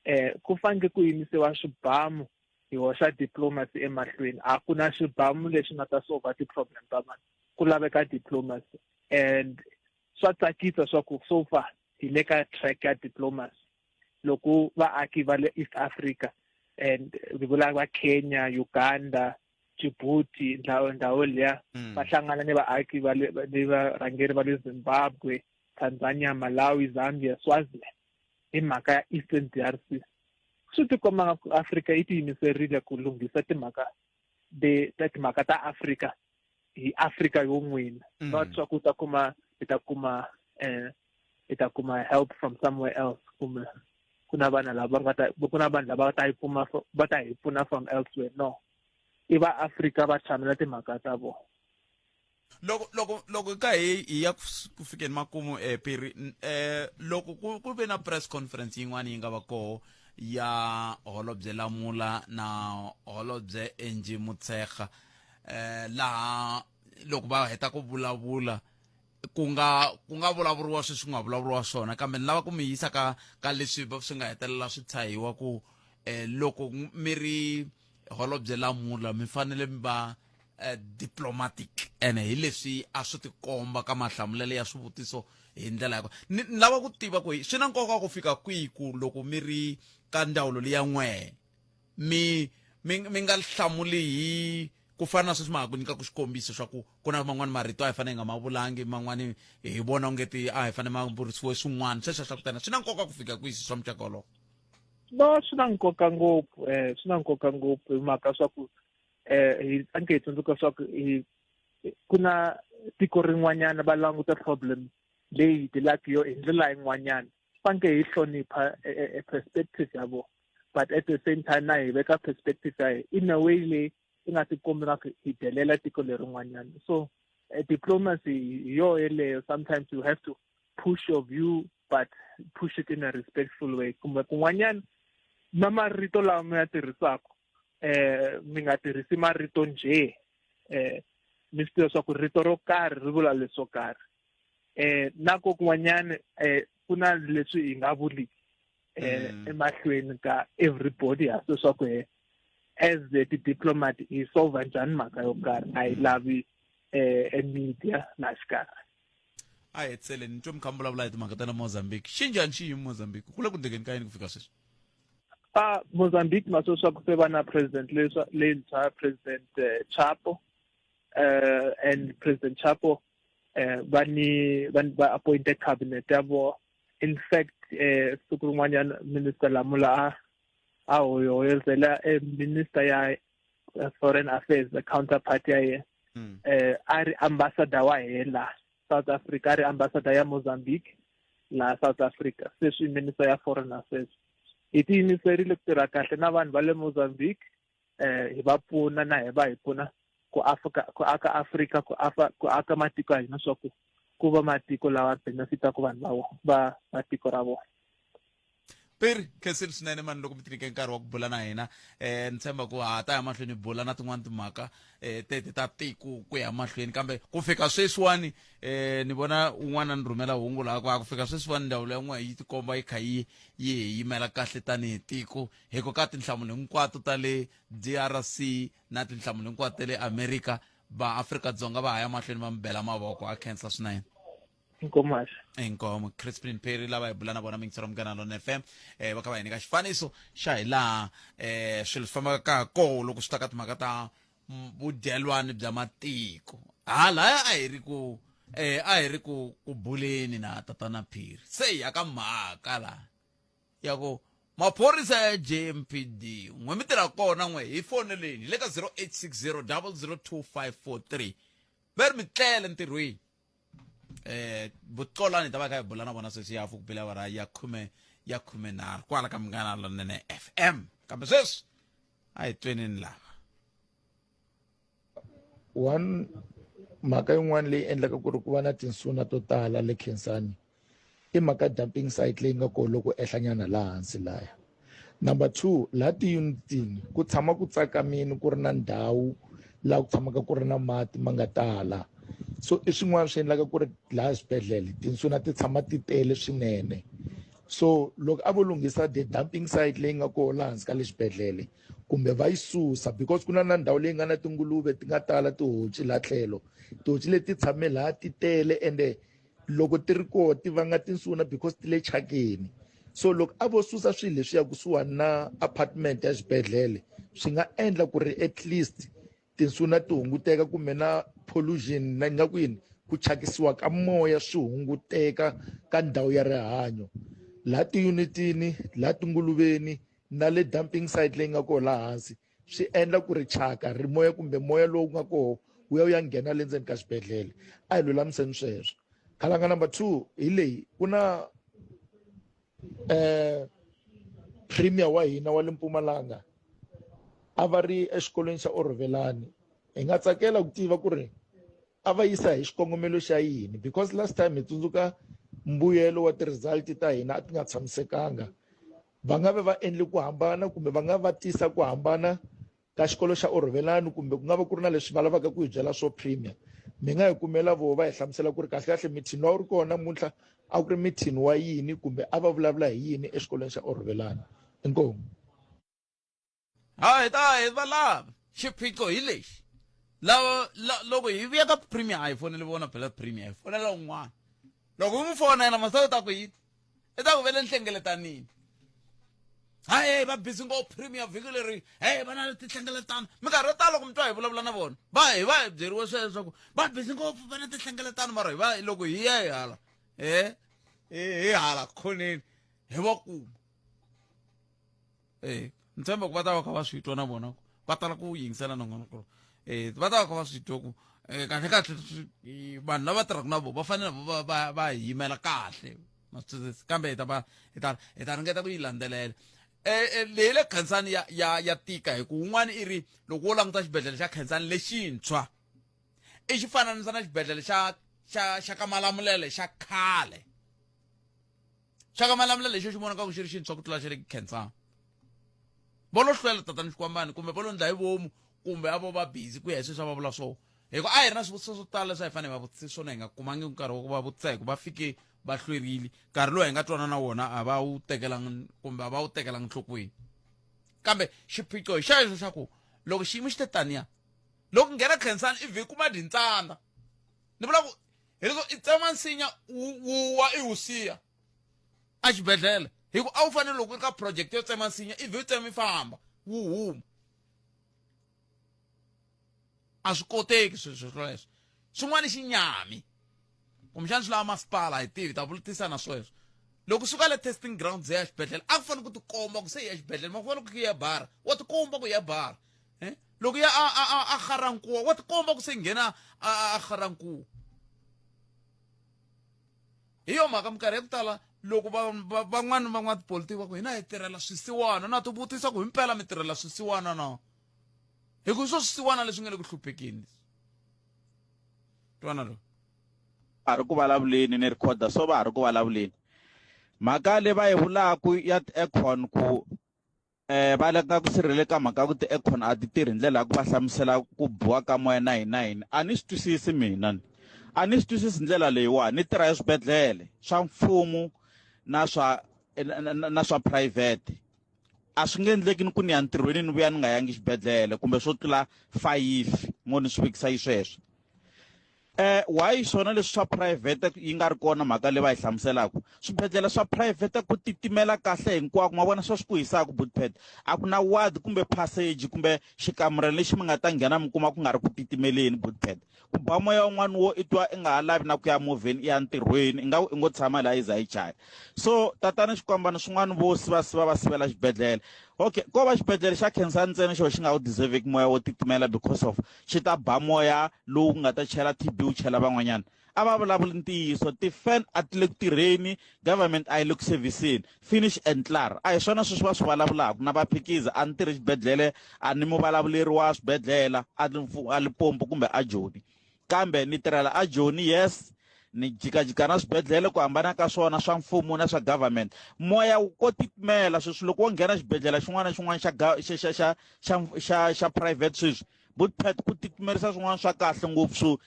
eh ku fanele ku yimisiwa swibamu hi hoxa diplomacy emahlweni a ku na xibamu lexi nga ta solve ti-problem ta vanhu ku laveka diplomacy and swa tsakisa swa ku so far hi le ka track ya diplomacy loko vaaki va le East Africa and hi vula va Kenya Uganda Djibouti ndhawu ndhawu liya va hlangana ni vaaki va le ni varhangeri va le Zimbabwe Tanzania Malawi Zambia Swaziland hi mhaka ya Eastern DRC swi tikomba nga ku Afrika yi tiyimiserile ku lunghisa timhaka de ta timhaka ta Afrika hi Afrika yo n'wina not swa ku ta kuma hi ta kuma eh hi ta kuma help from somewhere else kumbe ku na vanhu lava nga ta ku na vanhu lava ta yi pfuna va ta hi pfuna from elsewhere no I va Afrika va tshamela timhaka ta vona. Loko loko loko ka hi hi ya ku fikeni makumu eh Phiri eh loko ku ku ve na press conference yin'wana yi nga va koho ya holobye Lamula na holobye Angie Motshekga eh laha loko va heta ku vulavula ku nga ku nga vulavuriwa sweswi ku nga vulavuriwa swona kambe ni lava ku mi yisa ka ka leswi swi nga hetelela swi tshahiwa ku eh loko mi ri holobye Lamula mi fanele mi va eh, diplomatic ene hi leswi a swi tikomba ka mahlamulelo ya swivutiso hi ndlela ya ni ni lava ku tiva ku swi na nkoka ku fika kwihi ku loko mi ri ka ndzawulo liya n'we mi mi mi nga hlamuli hi ku fana na sweswi ma ha ku nyikaka xikombiso swa ku ku na man'wani marito a hi fanele hi nga ma vulangi man'wani hi vona ongeti a hi fanele ma vurisiwe swin'wana sweswo swa ku tana swi na nkoka ku fika kwihi swa mucato wolowo. No swi na nkoka ngopfu um swi na nkoka ngopfu hi mhaka swa ku eh hi anke hi tsundzuka swa ku hi ku na tiko rin'wanyana va languta problem leyi hi dilaka yo hi ndlela yin'wanyana fanke hi hlonipha e, e, e perspective ya vona but at the same time na hi veka perspective ya hina in a way leyi yi nga tikombi nga ku hi delela tiko lerin'wanyana so diplomacy hi yo yeleyo sometimes you have to push your view but push it in a respectful way kumbe kun'wanyana na marito lawa mi ya tirhisaka eh mi nga tirhisi marito njhe eh mi swi tiva swa ku rito ro karhi ri vula leswo karhi eh na ko kun'wanyana eh ku na leswi hi nga vuliki eh mm. emahlweni ka everybody ha swi swa ku he as the diplomat hi solve njhani mhaka yo karhi a hi mm. lavi eh media na xikarhi a hi tseleni ni twe mi kha mi vulavula hi timhaka ta le Mozambique xi njhani xiyimo Mozambique ku le ku ndlekeni ka yini ku fika sweswi A Mozambique ma swa ku se va na president leswa leyintshwa president eh, Chapo uh, and president Chapo uh, va ni va va appointed cabinet ya vo in fact eh siku rin'wanyana minister Lamula a a hoyoyozela eh, minister ya foreign affairs the counterpart ya yena hmm. eh a ri ambassador wa hela South Africa a ri ambassador ya Mozambique laha South Africa sweswi minister ya foreign affairs hi tiyimiserile ku tirha kahle na vanhu va le Mozambique eh hi va pfuna na hi va hi pfuna ku Afrika ku aka Afrika ku afa ku aka matiko ya hina swa ku ku va matiko lawa benefitaka vanhu va va va tiko ra vona Piri khensile swinene mani loko mi tinike nkarhi wa ku bula na hina eh ni tshemba ku ha ta ya mahlweni bula na tin'wana timhaka eh tete ta tiko ku ya mahlweni kambe ku fika sweswiwani eh ni vona un'wana ni rhumela hungu laha ku ku fika sweswiwani ndzawulo ya n'we yi tikomba yi kha yi yi hi yimela kahle tanihi tiko hi ku ka tinhlamulo hinkwato ta le DRC na tinhlamulo hinkwato ta le America va Afrika-Dzonga va ha ya mahlweni va mi bela mavoko a khensa swinene Inkomo Inkomo Crispin Perry lava hi bula na vona mingisero Munghana Lonene FM eh va kha va hi nyika xifaniso xa hi laha eh swilo swi fambaka ka koho loko swi ta ka timhaka ta vudyelwani bya matiko halaya a hi ri ku eh a hi ri ku ku buleni na tatana Phiri se hi ya ka mhaka la ya ku maphorisa ya JMPD n'we mi tirha kona n'we hi foneleni hi le ka 0860 002543 va ri mi tlele ntirhweni eh vuqolani ta va kha hi bula na vona sweswi ya hafu ku bile awara ya khume ya khume nharhu kwala ka Munghana Lonene FM kambe sweswi a hi tweneni lava one mhaka yin'wana leyi endlaka ku ri ku va na tinsuna to tala le Khensani i mhaka dumping site leyi nga kona loko ehlanyana laha hansi laya number 2 laha tiyunitini ku tshama ku tsakamini ku ri na ndhawu laha ku tshamaka ku ri na mati ma nga tala so i swin'wana swi endlaka ku ri laha swibedhlele tinsuna ti tshama ti tele swinene so loko a vo lunghisa the dumping site leyi nga kona laha hansi ka le xibedhlele kumbe va yi susa because ku na na ndhawu leyi nga na tinguluve ti nga tala tihoci laha tlhelo tihoci leti tshame laha ti tele ende loko ti ri koho ti vanga tinsuna because ti le chakeni so loko a vo susa swilo leswiya kusuhani na apartment ya xibedhlele swi nga endla ku ri at least tinsuna ti hunguteka kumbe na pollution na nga ku yini ku chakisiwa ka moya swi hunguteka ka ndhawu ya rihanyo laha tiyunitini laha tinguluveni na le dumping site leyi nga kona laha hansi swi endla ku ri chaka ri moya kumbe moya lowu nga koho wu ya wu ya nghena le ndzeni ka xibedhlele a hi lulamiseni sweswo khalanga number 2 hi leyi ku na eh premier wa hina wa le Mpumalanga A va ri exikolweni xa Orhovelani. Hi nga tsakela ku tiva ku ri a va yisa hi xikongomelo xa yini because last time hi tsundzuka mbuyelo wa ti-result ta hina a ti nga tshamisekanga. Va nga ve va endle ku hambana kumbe va nga va tisa ku hambana ka xikolo xa Orhovelani kumbe ku nga va ku ri na leswi va lavaka ku hi byela swo premier. Mi nga hi kumela voho va hi hlamusela ku ri kahlekahle mithini lowu a wu ri kona namuntlha a ku ri mithini wa yini kumbe a va vulavula hi yini exikolweni xa Orhovelani. Inkomu. Ha hi ta hi va lava xiphiqo hi lexi lava loko hi vuya ka premier a hi foneli vona phela premier hi fonela un'wana loko u n'wi fonela masala u ta ku yini i ta ku vele nhlengeletanini hayi va busy ngopfu premier vhiki leri hey va na tinhlengeletano minkarhi yo tala loko mi twa hi vulavula na vona va hi va hi byeriwe sweswo leswaku va busy ngopfu va na tinhlengeletano mara hi va loko hi ya hi hala e hi hala khoneni hi va kuma e ni tshemba ku va ta va kha va swi twa na vona va tala ku yingisela nongonoko e va ta va kha va swi twa ku eh, kahle kahle vanhu lava tirhaka na vona va fanele va va va hi yimela kahle kambe hi ta va hi ta hi ta ringeta ku yi landzelela eh, eh leyi le Khensani ya ya ya tika hi ku wun'wana i ri loko wo languta xibedhlele xa Khensani lexintshwa i xi fananisa na xibedhlele xa xa xa ka Malamulele xa khale xa ka Malamulele lexo xi vonaka xi ri xintshwa ku tlula xa le Khensani vo lo hlwela tatana Xikwambani kumbe vo lo ndla hi vomu kumbe a vo va busy ku ya hi sweswi a va vula swona hi ku a hi ri na swivutiso swo tala leswi a hi fanele hi va vutise swona hi nga kumangi nkarhi wa ku va vutisa hi ku va fike va hlwerile nkarhi lowu hi nga twana na wona a va wu tekelangi kumbe a va wu tekelangi nhlokweni kambe xiphiqo hi xexo xa ku loko xiyimo xi te taniya loko nghena Khensani i vhe kuma dyintsanda ni vula ku hi loko i tsema nsinya wu wa i wu siya exibedhlele hi ku a wu fanele loko u ri ka project yo tsema nsinya i vhe u tsema i famba wu huma a swi koteki swilo swoleswo swin'wana xinyami kumbexana swi lava masipala hi tivi ta vutisa na sweswo loko suka le testing grounds ya xibedhlele a ku fanele ku tikomba ku se ya xibedhlele ma ku fanele ku ya bara wa tikomba ku ya bara eh loko ya a a a Ga-Rankuwa wa tikomba ku se nghena a a Ga-Rankuwa hi yo mhaka minkarhi ya ku tala loko van'wana van'watipolitiki va ku hina hi tirhela swisiwana na tivutisa ku himpela mi tirhela swisiwana na hi ku swo swisiwana leswi nga le ku hluphekeni twana loyi a ri ku vulavuleni ni rhikhoda so va ha ri ku vulavuleni mhaka leyi va yi vulaku ya ti-aircon ku eh va le ka ku sirhele ka mhaka ku ti-aircon a ti tirhi ndlela ya ku va hlamusela ku biwa ka moya na hina hina a ni swi twisisi mina ni a ni swi twisisi ndlela leyiwani ni tirha eswibedhlele swa mfumo na swa na swa private a swi nge endleki ni ku ni ya ntirhweni ni vuya ni nga yangi xibedhlele kumbe swo tlula fayifi mo ni swi vekisa yi sweswo Eh why swona leswi swa private yi nga ri kona mhaka leyi va yi hlamuselaka swibedhlele swa private ku titimela kahle hinkwako ma vona swa swi ku hisaka butpet a ku na ward kumbe passage kumbe xikamurani lexi mi nga ta nghena mi kuma ku nga ri ku titimeleni butpet ku ba moya wun'wana wo i twa i nga ha lavi na ku ya movheni i ya ntirhweni i nga i ngo tshama laha yi za yi chaya so tatana xikwambano swin'wana vo sivasiva va sivela xibedhlele okay ko va xibedhlele xa Khensani ntsena xo xi nga wu deserveki moya wo titimela because of xi ta ba moya lowu nga ta chela TB wu chela van'wanyana a va vulavuli ntiyiso ti-fan a ti le ku tirheni government a yi le ku serviceni finish and klaar a hi swona sweswi va swi vulavulaka na vaphikiza a ni tirhi xibedhlele a ni muvulavuleri wa swibedhlele a a Limpopo kumbe a Joni kambe ni tirhela a Joni yes ni jikajika na swibedhlele ku hambana ka swona swa mfumo na swa government moya wu ko titimela sweswi loko wo nghena xibedhlele xin'wana na xin'wana xa xa xa xa xa xa xa private sweswi butpet ku titimerisa swin'wana swa kahle ngopfu so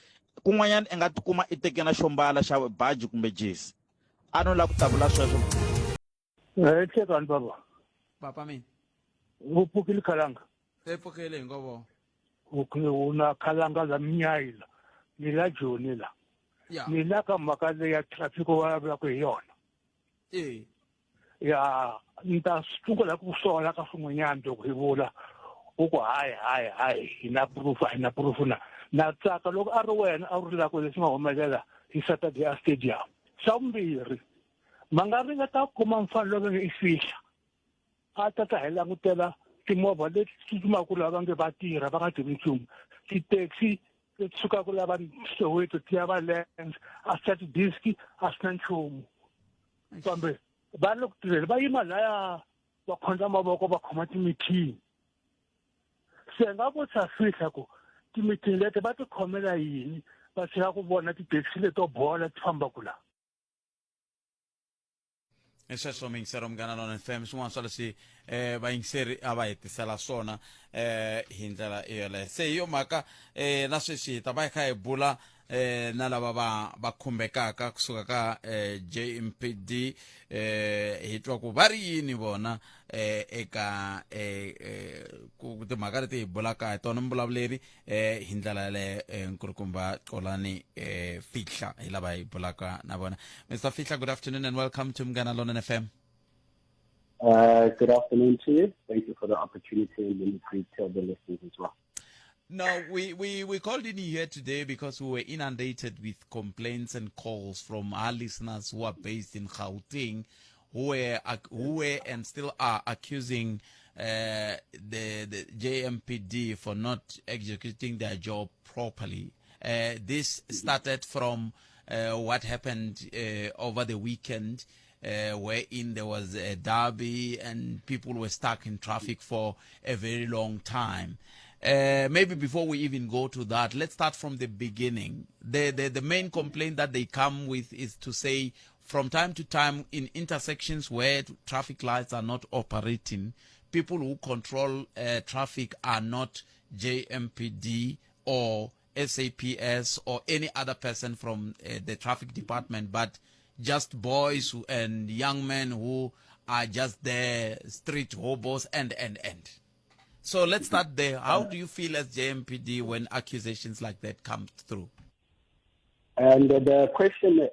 kun'wanyana i nga tikuma i teke na xo mbala xa baji kumbe jesi a no lava ku ta vula sweswo Eh, hlekani baba papa mina u pfukile khalanga e pfukile hi ngovo okay una khalanga la mnyayila ni la joni la ya ni la ka mhaka leyi ya traffic wa vulavulaka hi yona e ya ni ta sungula ku sola ka swin'wanyana loko hi vula u ku hayi hayi hayi hi na proof a hi na proof na na tsaka loko a ri wena a wu ri lako leswi nga humelela hi Saturday a stadium xa vumbirhi ma nga ringeta ku kuma mfana loyi va nge i fihla a ta ta hi langutela timovha leti tsutsumaka lava nge va tirha va nga tivi nchumu ti-taxi leti sukaka lava Soweto ti ya va Lens a swi ta ti-disc a swi na nchumu kambe va le ku tirheni va yima laya va khondla mavoko va khoma timithini Se nga vutisa fihla ku ti-meeting leti va ti khomela yini va tshika ku vona tithekisi leto bola ti fambaka la. Hi sweswo miyingiseri Munghana Lona FM, swin'wana swa leswi eh vayingiseri a va hetisela swona eh hi ndlela yoleyo. Se hi yo mhaka eh na sweswi hi ta va hi kha hi bula eh na lava va va khumbekaka kusuka ka eh, JMPD, eh hi twa ku va ri yini vona eh eka eh, eh ku timhaka leti hi bulaka hi tona. Mbulavuleri eh hi ndlela yaleyo eh, nkulukumba Xolani eh Fihla hi lava hi bulaka na vona. Mr Fihla, good afternoon and welcome to Munghana Lonene FM. Good afternoon to you. Thank you for the opportunity, and let me greet the listeners as well. Now, we called in here today because we were inundated with complaints and calls from our listeners who are based in Gauteng, who were and still are accusing the JMPD for not executing their job properly. This started from what happened over the weekend, wherein there was a derby and people were stuck in traffic for a very long time. Maybe before we even go to that, let's start from the beginning. The main complaint that they come with is to say from time to time in intersections where traffic lights are not operating, people who control traffic are not JMPD or SAPS or any other person from the traffic department, but just boys and young men who are just there, street hobos and. So let's start there. How do you feel as JMPD when accusations like that come through? And the question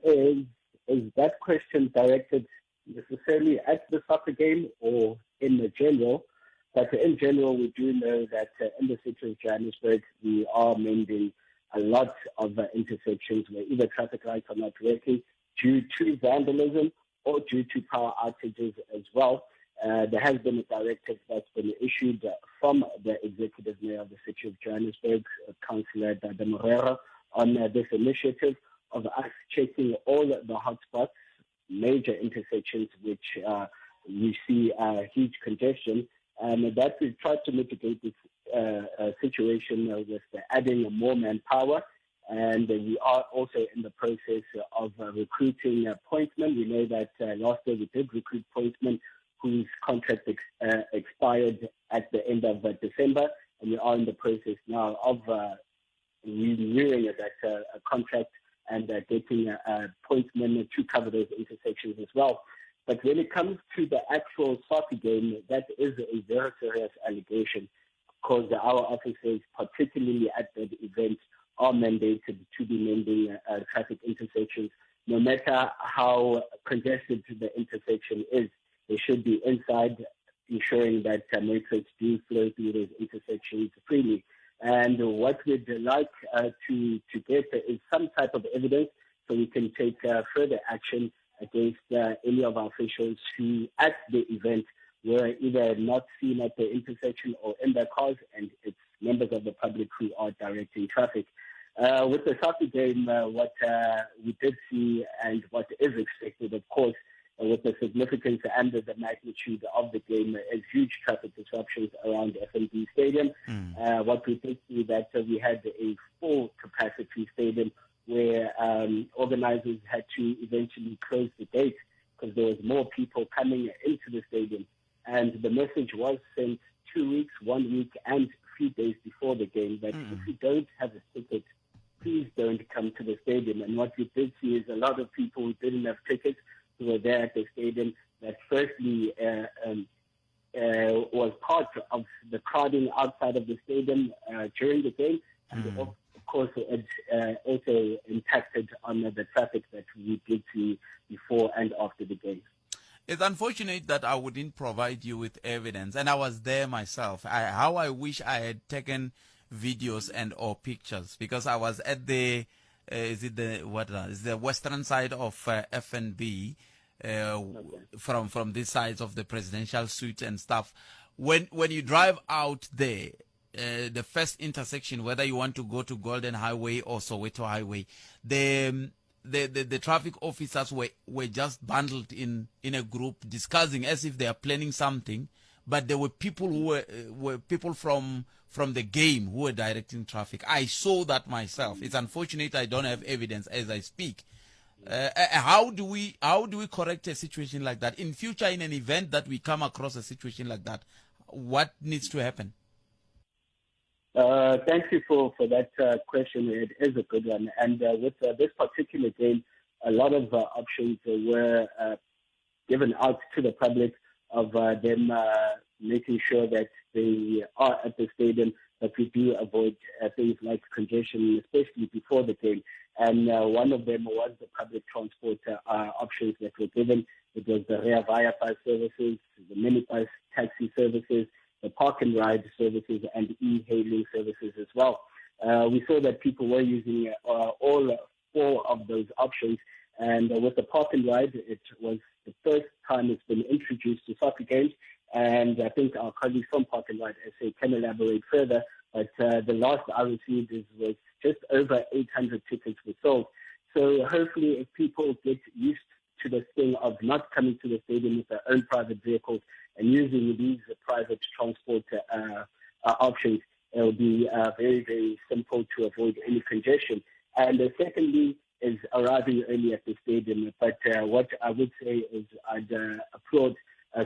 is that question directed necessarily at the soccer game or in the general? But in general, we do know that in the city of Johannesburg, we are mending a lot of intersections where either traffic lights are not working due to vandalism or due to power outages as well. There has been a directive that's been issued from the Executive Mayor of the City of Johannesburg, Councillor Dada Morero, on this initiative of us checking all the hotspots, major intersections, which we see huge congestion, and that we've tried to mitigate this situation with adding more manpower. And we are also in the process of recruiting pointsmen. We know that last year we did recruit pointsmen whose contract expired at the end of December, and we are in the process now of renewing that contract and getting pointsmen to cover those intersections as well. But when it comes to the actual soccer game, that is a very serious allegation, because our officers, particularly at that event, are mandated to be mending traffic intersections. No matter how congested the intersection is, they should be inside, ensuring that motorists do flow through those intersections freely. And what we'd like to get is some type of evidence so we can take further action against any of our officials who at the event were either not seen at the intersection or in their cars, and it's members of the public who are directing traffic. With the soccer game, what we did see and what is expected, of course, with the significance and the magnitude of the game, is huge traffic disruptions around FNB Stadium. What we did see that we had a full capacity stadium where organizers had to eventually close the gate because there was more people coming into the stadium. And the message was sent 2 weeks, 1 week, and a few days before the game that if you don't have a ticket, please don't come to the stadium. And what we did see is a lot of people who didn't have tickets who were there at the stadium that firstly was part of the crowding outside of the stadium during the game. And of course, it also impacted on the traffic that we did see before and after the game. It's unfortunate that I wouldn't provide you with evidence, and I was there myself. How I wish I had taken videos and or pictures, because I was at the is it the what is the western side of FNB, from this side of the presidential suite and stuff. When you drive out there, the first intersection, whether you want to go to Golden Highway or Soweto Highway, the traffic officers were just bundled in a group discussing as if they are planning something. But there were people who were, were people from from the game who were directing traffic. I saw that myself. It's unfortunate I don't have evidence as I speak. How do we how do we correct a situation like that in future? In an event that we come across a situation like that, what needs to happen? Thank you for, for that question. It is a good one. And with this particular game, a lot of options were given out to the public of them making sure that they are at the stadium, but we do avoid things like congestion, especially before the game. And one of them was the public transport options that were given. It was the Rea Vaya bus services, the minibus taxi services, the park and ride services, and e-hailing services as well. We saw that people were using all four of those options. And with the park and ride, it was the first time it's been introduced to soccer games. And I think our colleagues from Park and Ride SA can elaborate further. But the last I received is, was just over 800 tickets were sold. So hopefully, if people get used to this thing of not coming to the stadium with their own private vehicles and using these private transport options, it will be very, very simple to avoid any congestion. And secondly, is arriving early at the stadium. But what I would say is I'd applaud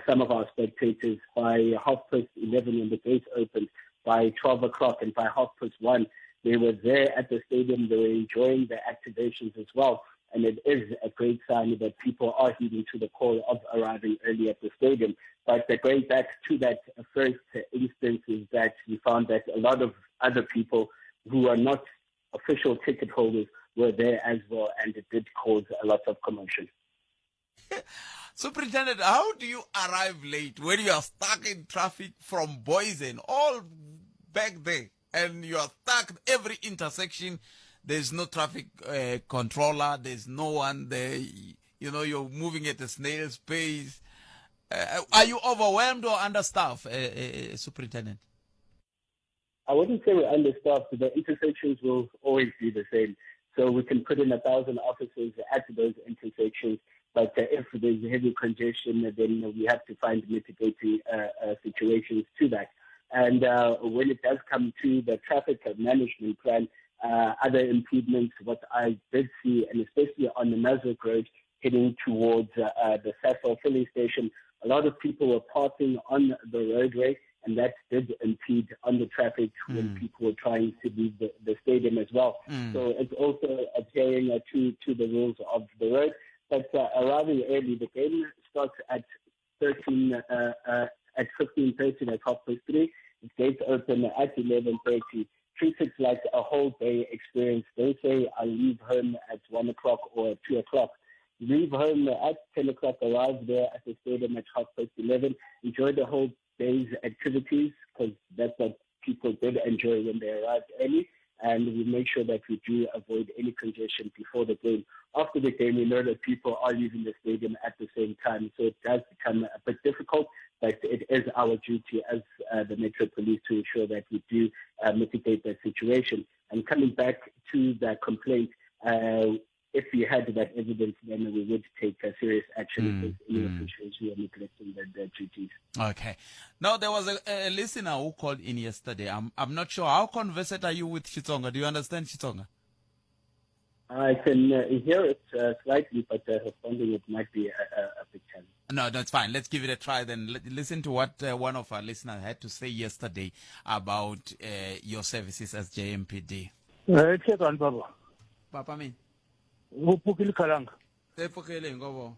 some of our spectators by 11:30 when the gates opened, by 12 o'clock and by 1:30, they were there at the stadium. They were enjoying the activations as well. And it is a great sign that people are heeding to the call of arriving early at the stadium. But going back to that first instance is that we found that a lot of other people who are not official ticket holders were there as well, and it did cause a lot of commotion. Superintendent, how do you arrive late when you are stuck in traffic from Boysen all back there and you are stuck every intersection? There's no traffic controller, there's no one there. You know, you're moving at a snail's pace. Are you overwhelmed or understaffed, Superintendent? I wouldn't say we're understaffed. The intersections will always be the same. So we can put in 1,000 officers at those intersections. But if there's heavy congestion, then we have to find mitigating situations to that. And when it does come to the traffic management plan, other improvements, what I did see, and especially on the Nasrec Road heading towards the Sasol filling station, a lot of people were parking on the roadway, and that did impede on the traffic when people were trying to leave the stadium as well. So it's also adhering to the rules of the road. But arriving early, the game starts at 13 at 15:30, at 3:30. The gates open at 11:30. Treat it like a whole day experience. They say I leave home at 1 o'clock or 2 o'clock. Leave home at 10 o'clock, arrive there at the stadium at 11:30. Enjoy the whole day's activities, because that's what people did enjoy when they arrived early. And we make sure that we do avoid any congestion before the game. After the game, we know that people are leaving the stadium at the same time, so it does become a bit difficult, but it is our duty as the Metro Police to ensure that we do mitigate that situation. And coming back to the complaint, if we had that evidence, then we would take serious action against any officials who are neglecting their duties. Okay. Now, there was a listener who called in yesterday. I'm not sure. How conversant are you with Xitsonga? Do you understand Xitsonga? I can hear it slightly, but responding it might be a big challenge. No, that's fine. Let's give it a try then. Listen to what one of our listeners had to say yesterday about your services as JMPD. Hlekani baba. Papa min. U pfukile khalanga. E pfukile hinkwavo.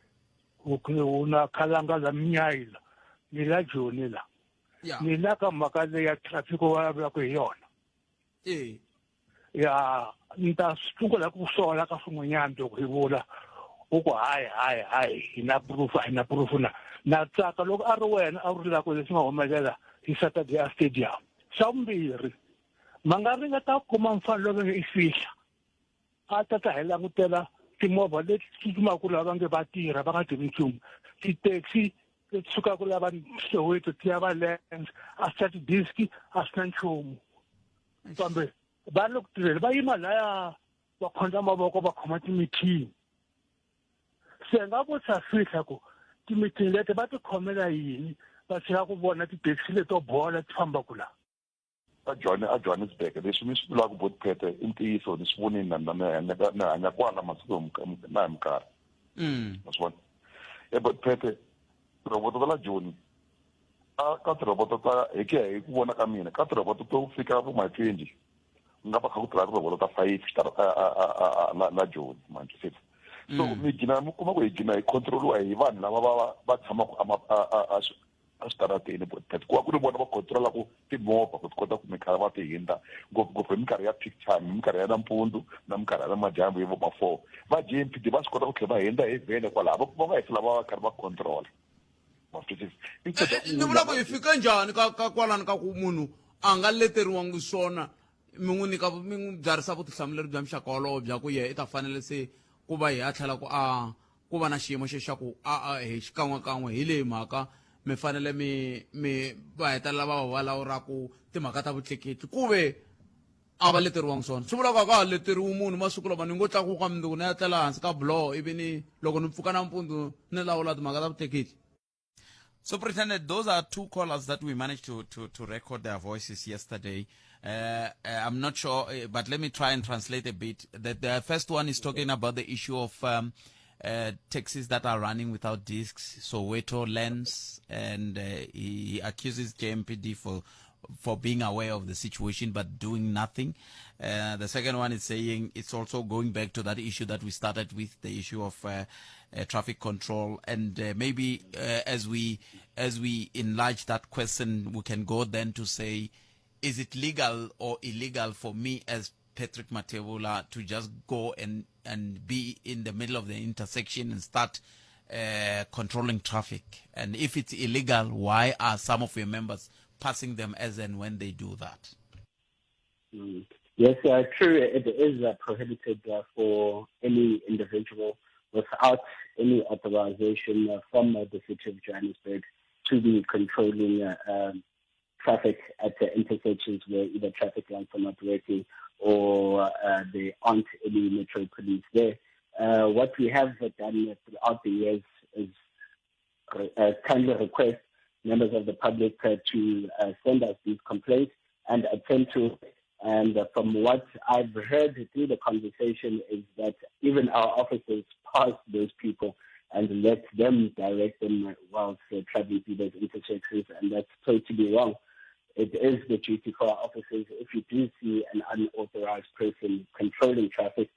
Okay, u na khalanga la minyayila ni la Joni la. Yeah. Ni la ka mhaka leyi ya traffic wa vulavulaka hi yona. E. Ya, ni ta sungula ku sola ka swin'wanyana loko hi vula u ku hayi hayi hayi hi na proof a hi na proof na na tsaka loko a ri wena a wu ri la ku leswi nga humelela hi Saturday a stadium. Xa vumbirhi ma nga ringeta ku kuma mfana loyi va nge i fihla a ta ta hi langutela timovha leti tsutsumaka lava nge va tirha va nga tivi nchumu, ti-taxi leti sukaka lava Soweto ti ya va Lens, a swi na ti-disc a swi na nchumu, kambe va le ku tirheni va yima laya va khondla mavoko va khoma timithini. Se nga vutisa fihla ku timithini leti va ti khomela yini Va tshika ku vona tithekisi leto bola ti fambaka la. A Johanne a Johannesburg leswi mi swi vulaka botpete i ntiyiso ni swi vonile na mina ni ni hanya kwala masiku na hi minkarhi mm. ma swi vona e botpete tirhoboto ta la Joni a ka tirhoboto ta hi ku ya hi ku vona ka mina ka tirhoboto to fika vo ma 20 ku nga va kha ku tirha tirhoboto ta 5 la la Joni ma twisisa so mm. mi gina mi kuma ku hi gina hi control-iwa hi vanhu lava va va tshamaka a eswitarateni but ku va ku ri vona va control-aku timovha ku ti kota ku mi kha va ti hindza ngopfungopfu hi minkarhi ya peak time hi minkarhi ya nampundzu na minkarhi ya namadyambu hi vo ma 4 va J_M_P_D va swi kota ku tlhela va hindza hi vhele kwalaho va kuma va hi lava va karhi va control ma swi twisisa instead ya ku Ni vula ku hi fike njhani ka ka kwalano ka ku munhu a nga leteriwangi swona mi n'wi nyika mi n'wi byarisa vutihlamuleri bya muxaka wolowo bya ku yehe i ta fanele se ku va hi a tlhela ku a ku va na xiyimo xe xa ku a a hi xikan'wekan'we hi leyi mhaka mi fanele mi mi va hetelela va va va lawuraku timhaka ta vutleketli ku ve a va leteriwangi swona swi vula ku a ka ha leteriwi munhu masiku lama ni ngo tlakuka mundzuku ni ya tlela hansi ka buloho ivi ni loko ni pfuka nampundzu ni lawula timhaka ta vutleketli. Superintendent, those are two callers that we managed to, to, to record their voices yesterday. Uh, I'm not sure, but let me try and translate a bit. The, the first one is talking about the issue of um, taxis that are running without discs, Soweto lens, and he, he accuses JMPD for for being aware of the situation but doing nothing. Uh, the second one is saying it's also going back to that issue that we started with, the issue of uh, uh, traffic control. And uh, maybe uh, as we as we enlarge that question, we can go then to say, is it legal or illegal for me as Patrick Matebula to just go and and be in the middle of the intersection and start uh, controlling traffic? And if it's illegal, why are some of your members passing them as and when they do that? Mm. Yes, true. It is prohibited for any individual without any authorization from the city of Johannesburg to be controlling traffic at the intersections where either traffic lights are not working or there aren't any metro police there. What we have done throughout the years is kindly request members of the public to send us these complaints and attend to it. And from what I've heard through the conversation is that even our officers pass those people and let them direct them whilst traveling through those intersections, and that's totally wrong. It is the duty for our officers, if you do see an unauthorized person controlling traffic,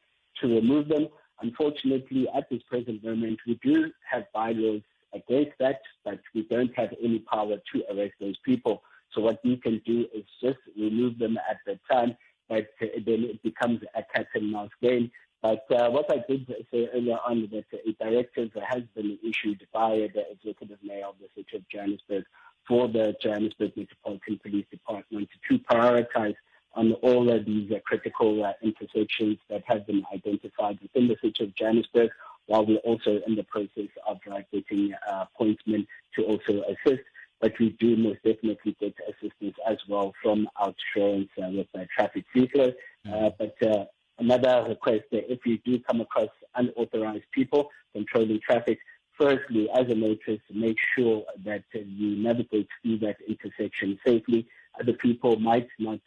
to remove them. Unfortunately, at this present moment, we do have bylaws against that, but we don't have any power to arrest those people. So what we can do is just remove them at the time, but then it becomes a cat and mouse game. But what I did say earlier on, that a directive has been issued by the Executive Mayor of the City of Johannesburg for the Johannesburg Metropolitan Police Department to prioritize on all of these critical intersections that have been identified within the city of Johannesburg, while we're also in the process of getting appointment to also assist. But we do most definitely get assistance as well from OUTsurance with traffic free flow. But another request, that if you do come across unauthorized people controlling traffic, firstly, as a motorist, make sure that you navigate through that intersection safely. Other people might not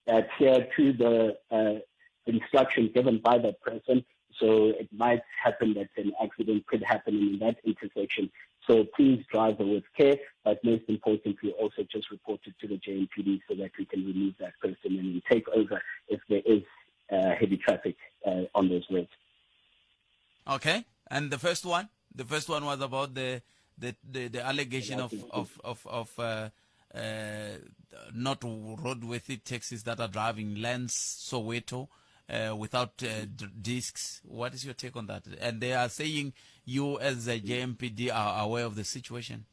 adhere to the instruction given by that person, so it might happen that an accident could happen in that intersection. So please drive with care, but most importantly, also just report it to the JMPD so that we can remove that person and take over if there is heavy traffic on those roads. Okay. And the first one? The first one was about the the, the, the allegation of of of, of not roadworthy taxis that are driving Lens Soweto without discs. What is your take on that? And they are saying you as a JMPD are aware of the situation.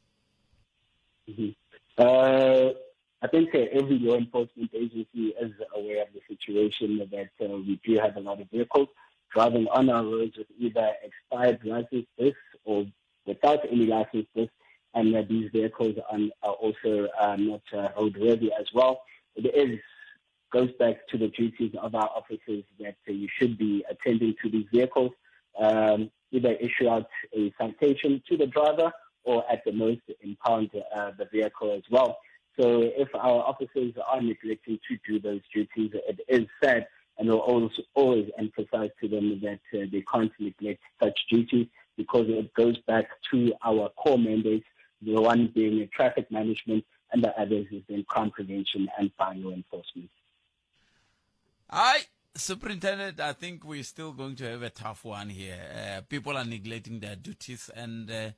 Mm-hmm. I think every law enforcement agency is aware of the situation that we do have a lot of vehicles driving on our roads with either expired license discs or without any license discs, and that these vehicles are, are also not roadworthy as well. It is goes back to the duties of our officers that you should be attending to these vehicles, either issue out a citation to the driver or at the most impound the vehicle as well. So if our officers are neglecting to do those duties, it is sad, and we'll always, always emphasize to them that they can't neglect such duties because it goes back to our core mandates, the one being traffic management and the others is in crime prevention and final enforcement. I, Superintendent, I think we're still going to have a tough one here. People are neglecting their duties, and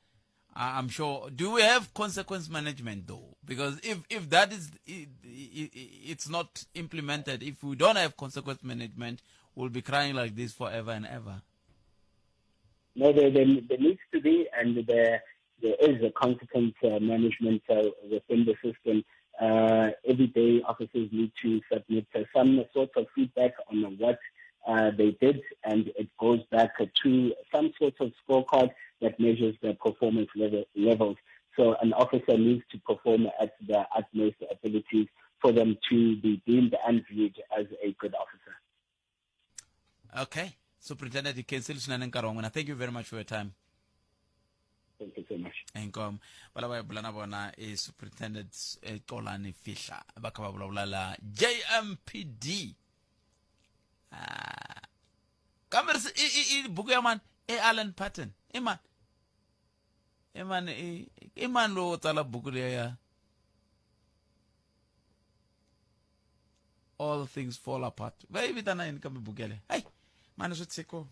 I'm sure. Do we have consequence management though? Because if that is it's not implemented, if we don't have consequence management, we'll be crying like this forever and ever. No, there, there, there needs to be, and there there is a consequence management within the system. Every day, officers need to submit some sort of feedback on what they did, and it goes back to some sort of scorecard that measures their performance level, levels. So an officer needs to perform at their utmost abilities for them to be deemed and viewed as a good officer. Okay. Superintendent Khensile swinene nkarhi wa n'wina. Thank you very much for your time. Thank you so much. Inkomu. Va lava hi bula na vona i Superintendent Xolani Fihla va kha va vulavula la JMPD. Ah. Kambe i buku ya mani? I Alan Paton. I mani? I mani i mani lowo tsala buku liya ya All Things Fall Apart? Va yi vitana yini kambe buku yaleyo? Hayi mani swi tshiko.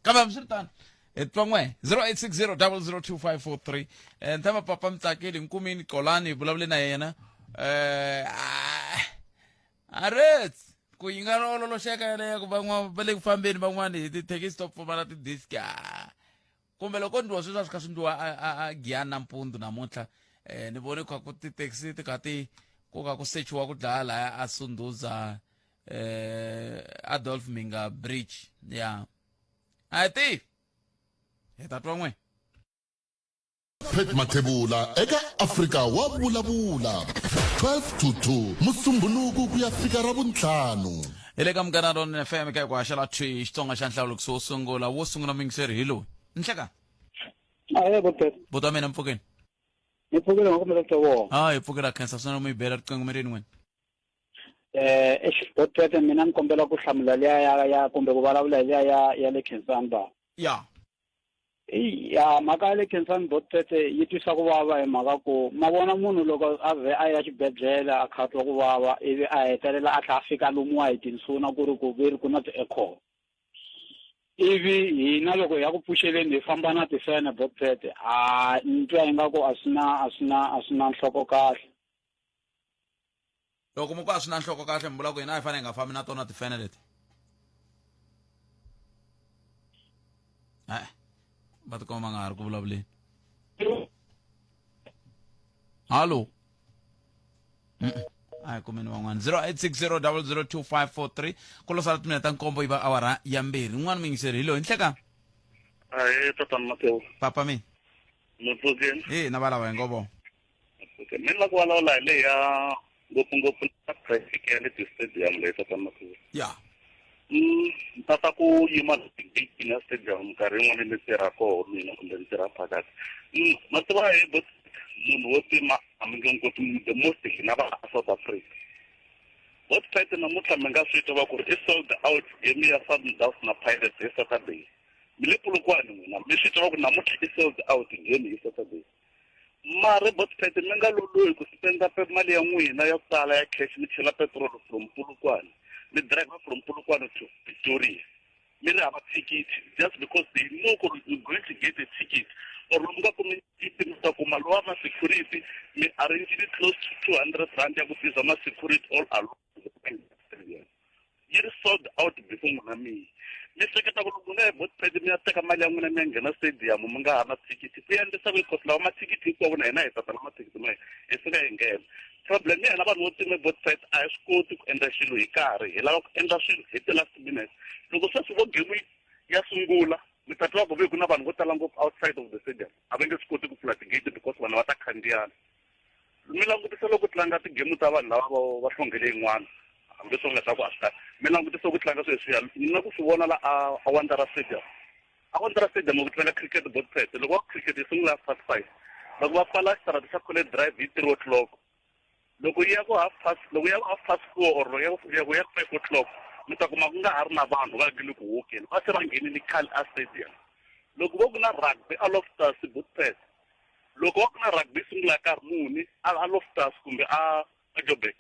Kambe hambiswiritano hi twa n'we 0860 002543. Ni tshemba papa mi tsakile nkumini Xolani hi vulavule na yena. Arets ku yi nga ololoxeka yaleyo ku van'wana va le ku fambeni van'wani hi tithekisi to pfumala ti-disc, kumbe loko ndliwa sweswi a swi kha swi ndliwa a Giyani nampundzu namuntlha, ni vone kha ku tithekisi ti kha ti ku kha ku sechiwa ku dlaya laya a Sunduza, Adolf Minga Bridge ya a hi tivi hi ta twa n'we. Pat Mathebula eka Afrika wa vulavula 12 to 2 Musumbhunuku ku ya fika Ravuntlhanu. Hi le ka Munghana Lonene FM ka hi ku haxela thwi Xitsonga xa nhlawulo wo sungula wo sungula muyingiseri hi loyi nhleka. Ahee, Botete. Buti wa mina, mpfukeni? Ni pfukile, nga kombela ku vona. Ha hi pfukela, khensa swinene mu yi bela riqingho mirini n'wina. Eish, Botete, mina ni kombela ku hlamula liya ya kumbe ku vulavula hi liya ya le Khensani ba. Ya. Ya mhaka ya le Khensani Botete yi twisa ku vava hi mhaka ku ma vona munhu loko a vhe a ya xibedhlele a kha a twa ku vava ivi a hetelela a tlhela a fika a lumiwa hi tinsuna ku ri ku ve ri ku na ti-aircon, ivi hina loko hi ya ku pfuxeleni hi famba na tifene. Botete, a ni twa ingaku a swi na nhloko kahle. Loko mi ku a swi na nhloko kahle, mi vula ku hina a hi fanele hi nga fambi na tona tifene leti? E va tikomba nga ha ri ku vulavuleni. Hallo, a hi kumeni van'wana 0860 002543. Ku lo sala timinete ta 7 yi va awara ya 2. Un'wana muyingiseri hi loyi nhleka. Ahee, tatana Matewu. Papa mina. Mi pfukini? E na valava hi ngovo. Okay, mi la ku vulavula hi leyi ya ngopfungopfu na traffic ya le ti-stadium leyi, tatana Matewu. Ya. Ni tata ku yima gate ya stadium minkarhi yin'wana ni tirha koho mina kumbe ni tirha phakathi. Ma tiva hi bot munhu wo tima a mi nge n'wi koti, the most hina va South Africa. Bot namuntlha mi nga swi twa va ku ri i sold out game ya Sundowns na Pirates hi Saturday. Mi le Polokwane n'wina mi swi twa va ku namuntlha i sold out game hi Saturday. Mara Botpet mi nga lolohi ku spenda mali ya n'wina ya ku tala ya cash, mi chela petrol from Polokwane, mi driver from Polokwane to Pretoria mi ri hava thikithi just because they know ku ri you're going to get a ticket, or loko mi nga kumi thikithi mi ta kuma lowa ma security, mi arrangile close to R200 ya ku biza ma security all along the yi ri sold out before n'wina. Mi hleketa ku loko nga hi Botpet mi ya teka mali ya n'wina mi ya nghena stadium mi nga ha na thikithi, ku endlisa ku because lawa mathikithi hinkwavo na hina hi tata na mathikithi ma hina hi fika hi nghena. Problem ya hina vanhu vo tima, Botpet, a hi swi koti ku endla xilo hi karhi, hi lava ku endla swilo hi ti-last minute. Loko sweswi vo game ya sungula, mi ta twa ku ve ku na vanhu vo tala ngopfu outside of the stadium, a va nge swi koti ku pfula tigate because vanhu va ta khandziyana. Mi langutisa loko tlanga tigemu ta vanhu lava va hlongele yin'wana, hambi swo nga ta ku a swi kahle, mi langutisa ku tlanga sweswiya na ku swi vona la a Wanderers Stadium. A Wanderers Stadium ku tlanga cricket, Botpet, loko va cricket yi sungula past 5. Loko va pfala xitarata xa College Drive hi 3 o'clock, loko yi ya ku half past loko ya ku half past 4 or loko ya ku ya ku ya ku 5 o'clock mi ta kuma ku nga ha ri na vanhu va nge le ku hukeni va se va nghenile khale a stadium. Loko vo ku na rugby a Loftus Bootpet, loko va ku na rugby yi sungula nkarhi muni a a Loftus kumbe a a Joburg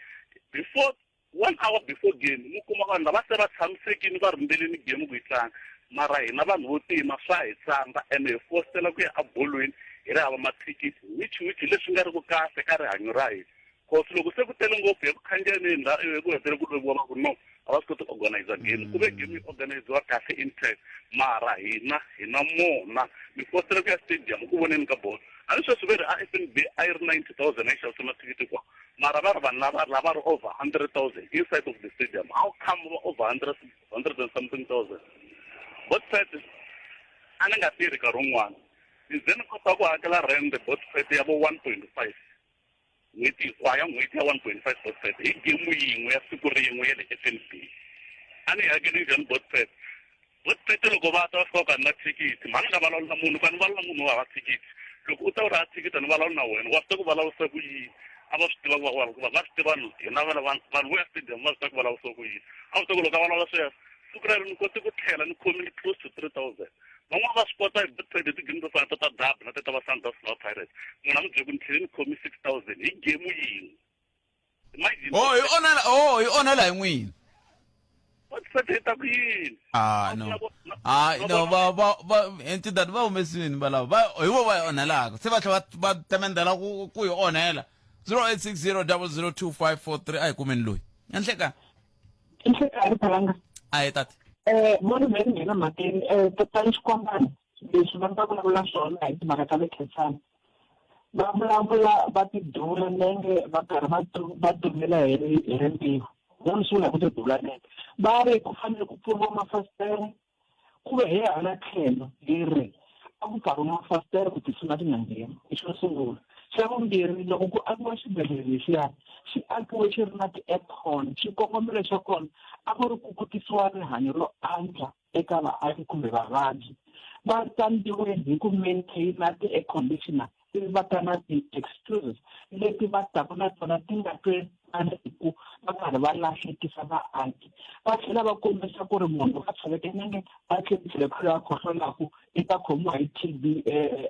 before one hour before game mi kuma vanhu lava se va tshamisekile va rindzele game ku yi tlanga mara hina vanhu vo tima swa hi tsandza ene hi fositela ku ya ebolweni hi ri hava mathikithi which which hi leswi nga ri ku kahle ka rihanyo ra hina cause loko se ku tele ngopfu hi ku khandziyaneni la ivi ku hetele ku loviwa va ku no a va swi koti ku organizer game ku ve game yi organiziwa kahle in time mara hina hi na mona mi fositela ku ya stadium ku voneni ka bolo a ni sweswi ve ri a F_N_B a yi ri 90 000 a yi xavise mathikithi kwa mara va ri vanhu lava lava ri over 100 000 inside of the stadium how come va over 100 100 and something thousand Botpet a ni nga tirhi nkarhi wun'wana ni ze ni kota ku hakela rent Botpet ya vo 1.5 n'hweti hinkwayo n'hweti ya 1.5 Botpet hi game yin'we ya siku rin'we ya le FNB a ni hakeli njhani Botpet Botpet loko va ta va fika ka ni na thikithi mhani nga vulavula na munhu ka ni vulavula na munhu wo hava thikithi loko u ta u ri hava thikithi a ni vulavuli na wena wa swi tiva ku vulavurisa ku yini a va swi tiva ku va va swi tiva hina vana vanhu vo ya stadium va swi tiva ku vulavurisa ku yini a swi tiva ku loko a vulavula sweswo siku rero ni kote ku tlhela ni khomile close to 3000 van'wana va swi kota hi Botpet hi ti-game to fana ta ta Derby na ta ta va Sundowns na va Pirates munhu a mi byele ku ni tlhele ni khomi 6000 hi game yin'we imagine oh hi onhela oh hi onhela hi n'wina Botpet hi ta ku yini ah no ah no va va va entidad va humesini va lava va hi vo va hi onhelaka se va tlhela va temendela ku ku hi onhela 0860002543 a hi kumeni loyi enhleka Enhlekani Phalanga. A hi tati. Vona me ni nghena mhakeni tatana Xikwambana leswi va nga vulavula swona hi timhaka ta le Khensani va vulavula va tidula nenge va karhi va va dumela hi ri hi rintiho va ni sungula hi ku tidula nenge va ri ku fanele ku pfuriwa mafasitere ku ve hi hala tlhelo hi ri a ku pfariwa mafasitere ku tinsuna ti nga ngheni i xo sungula xa vumbirhi loko ku akiwa xibedhlele lexiya xi akiwe xi ri na ti-aircon xikongomelo xa kona a ku ri ku ku tisiwa rihanyo ro antswa eka vaaki kumbe vavabyi va tsandziwe hi ku maintaina ti-air conditioner ivi va ta na ti-excuses leti va taka na tona ti nga twelaniku va karhi va lahlekisa vaaki va tlhela va kombisa ku ri munhu a tshoveke nenge a tlhele ku a khohlolaku i ta khomiwa hi T_B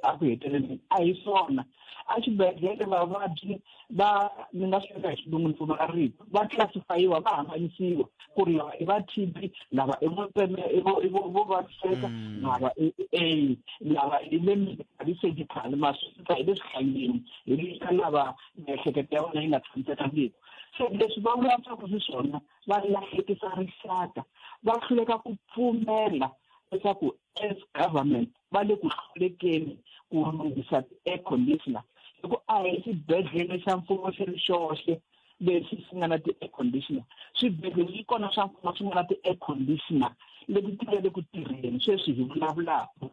a ku heteleleni a hi swona a xibedhlele vavabyi va ni nga swi veka hi xilungu ni pfumala rito va classifyiwa va hambanyisiwa ku ri lava i va T_B lava i vo tseme i vo i vo vo vaviseka lava i a lava i le hi surgical ma swi hi le swihlangeni hi le ka lava miehleketo ya vona yi nga tshamisekangiki se leswi va vulavulaka xiswona va lahlekisa rixaka va hluleka ku pfumela leswaku as government va le ku hlulekeni ku lunghisa ti-air conditioner hi ku a hi xibedhlele xa mfumo xi ri xoxe lexi xi nga na ti-air conditioner swibedhlele swi kona swa mfumo swi nga na ti-air conditioner leti ti nga le ku tirheni sweswi hi vulavulaka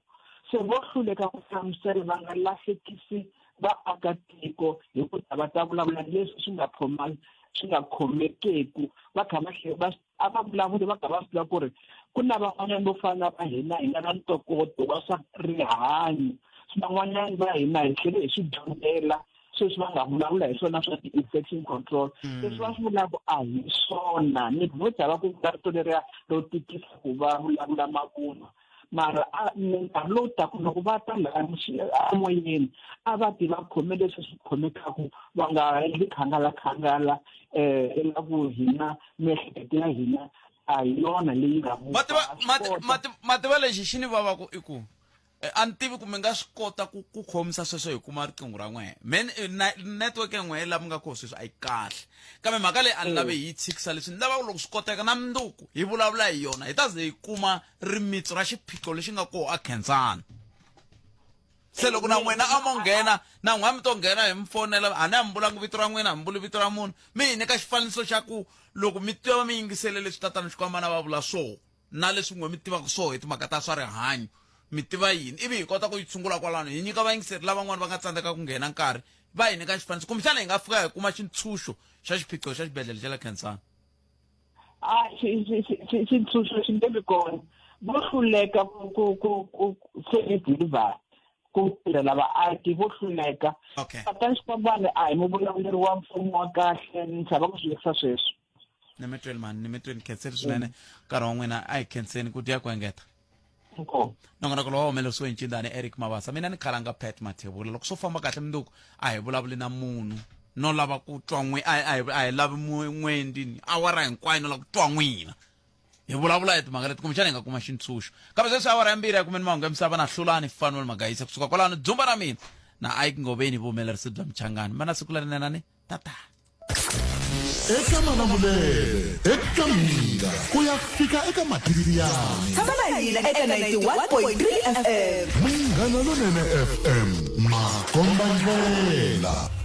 se vo hluleka ku hlamusela va nga lahlekisi vaakatiko hi ku ta va ta vulavula leswi swi nga khoma swi nga khomekeku va kha va va a va vulavuli va kha va swi tiva ku ri ku na van'wanyana vo fana va hina hi nga na ntokoto wa swa rihanyo van'wanyana va hina hi tlhele hi swi dyondzela sweswi va nga vulavula hi swona swa ti-infection control leswi va swi vulaka a hi swona ni vo chava ku vula rito leriya ro tikisa ku va vulavula mavunwa mara a nkarhi lowu taka loko va ta laha emoyeni a va ti va khome leswi swi khomekaku va nga endli khangala khangala um la ku hina miehleketo ya hina a hi yona leyi nga ma tiva lexi xi ni vavaku i ku a ni tivi ku mi nga swi kota ku ku khomisa sweswo hi kuma riqingho ra n'wehe me network ya n'wehe la mi nga koho sweswi a yi kahle kambe mhaka leyi a ni lavi hi yi tshikisa leswi ni lavaka loko swi koteka na mundzuku hi vulavula hi yona hi ta ze hi kuma rimitsu ra xiphiqo lexi nga koho a khensani se loko na n'wina a mo nghena na n'we a mi to nghena hi mi fonela a ni a mi vulanga vito ra n'wina a mi vuli vito ra munhu mi hi nyika xifaniso xa ku loko mi tiva mi yingisele leswi tatana xikwamana va vula swoho na leswi n'we mi tivaka swoho hi timhaka ta swa rihanyo mi tiva yini ivi hi kota ku yi tshungula kwalano hi nyika vayingiseri lavan'wana va nga tsandzeka ku nghena nkarhi va hi nyika xifaniso kumbexana hi nga fika hi kuma xintshunxo xa xiphiqo xa xibedhlele xa le khensani a xintshunxo xi nge vi kona vo hluleka ku ku ku ku se deliver ku tirhela vaaki vo hluleka okay tatani xikwambane a hi muvulavuleri wa mfumo wa kahle ni chava ku swi vekisa sweswi ni mi tweli mani ni mi tweli khenseni swinene nkarhi wa n'wina a hi khenseni ku dya ku engeta nongonoko lowu humelerisiwe hi ncindani eric mabasa mina ni khalanga pat mathebula loko swo famba kahle munduku a hi vulavuli na munhu no lava ku twa n'we a hi lavi n'wendi awara hinkwayo no lava ku twa n'wina hi vulavula hi timhaka leti kumbexana hi nga kuma xintshunxo kambe sweswi awara ya mbirhi ya kumeni mahungu ya misava na hlulani fanuel magayisa kusuka kwalano dzumba ra mina na ike ngoveni vuhumelerisi bya mchangani mana siku lerinenani tata eka malamulele eka mina ku ya fika eka matiriyani tshama na hina eka 91.3 fm munghana lonene fm makombandlela.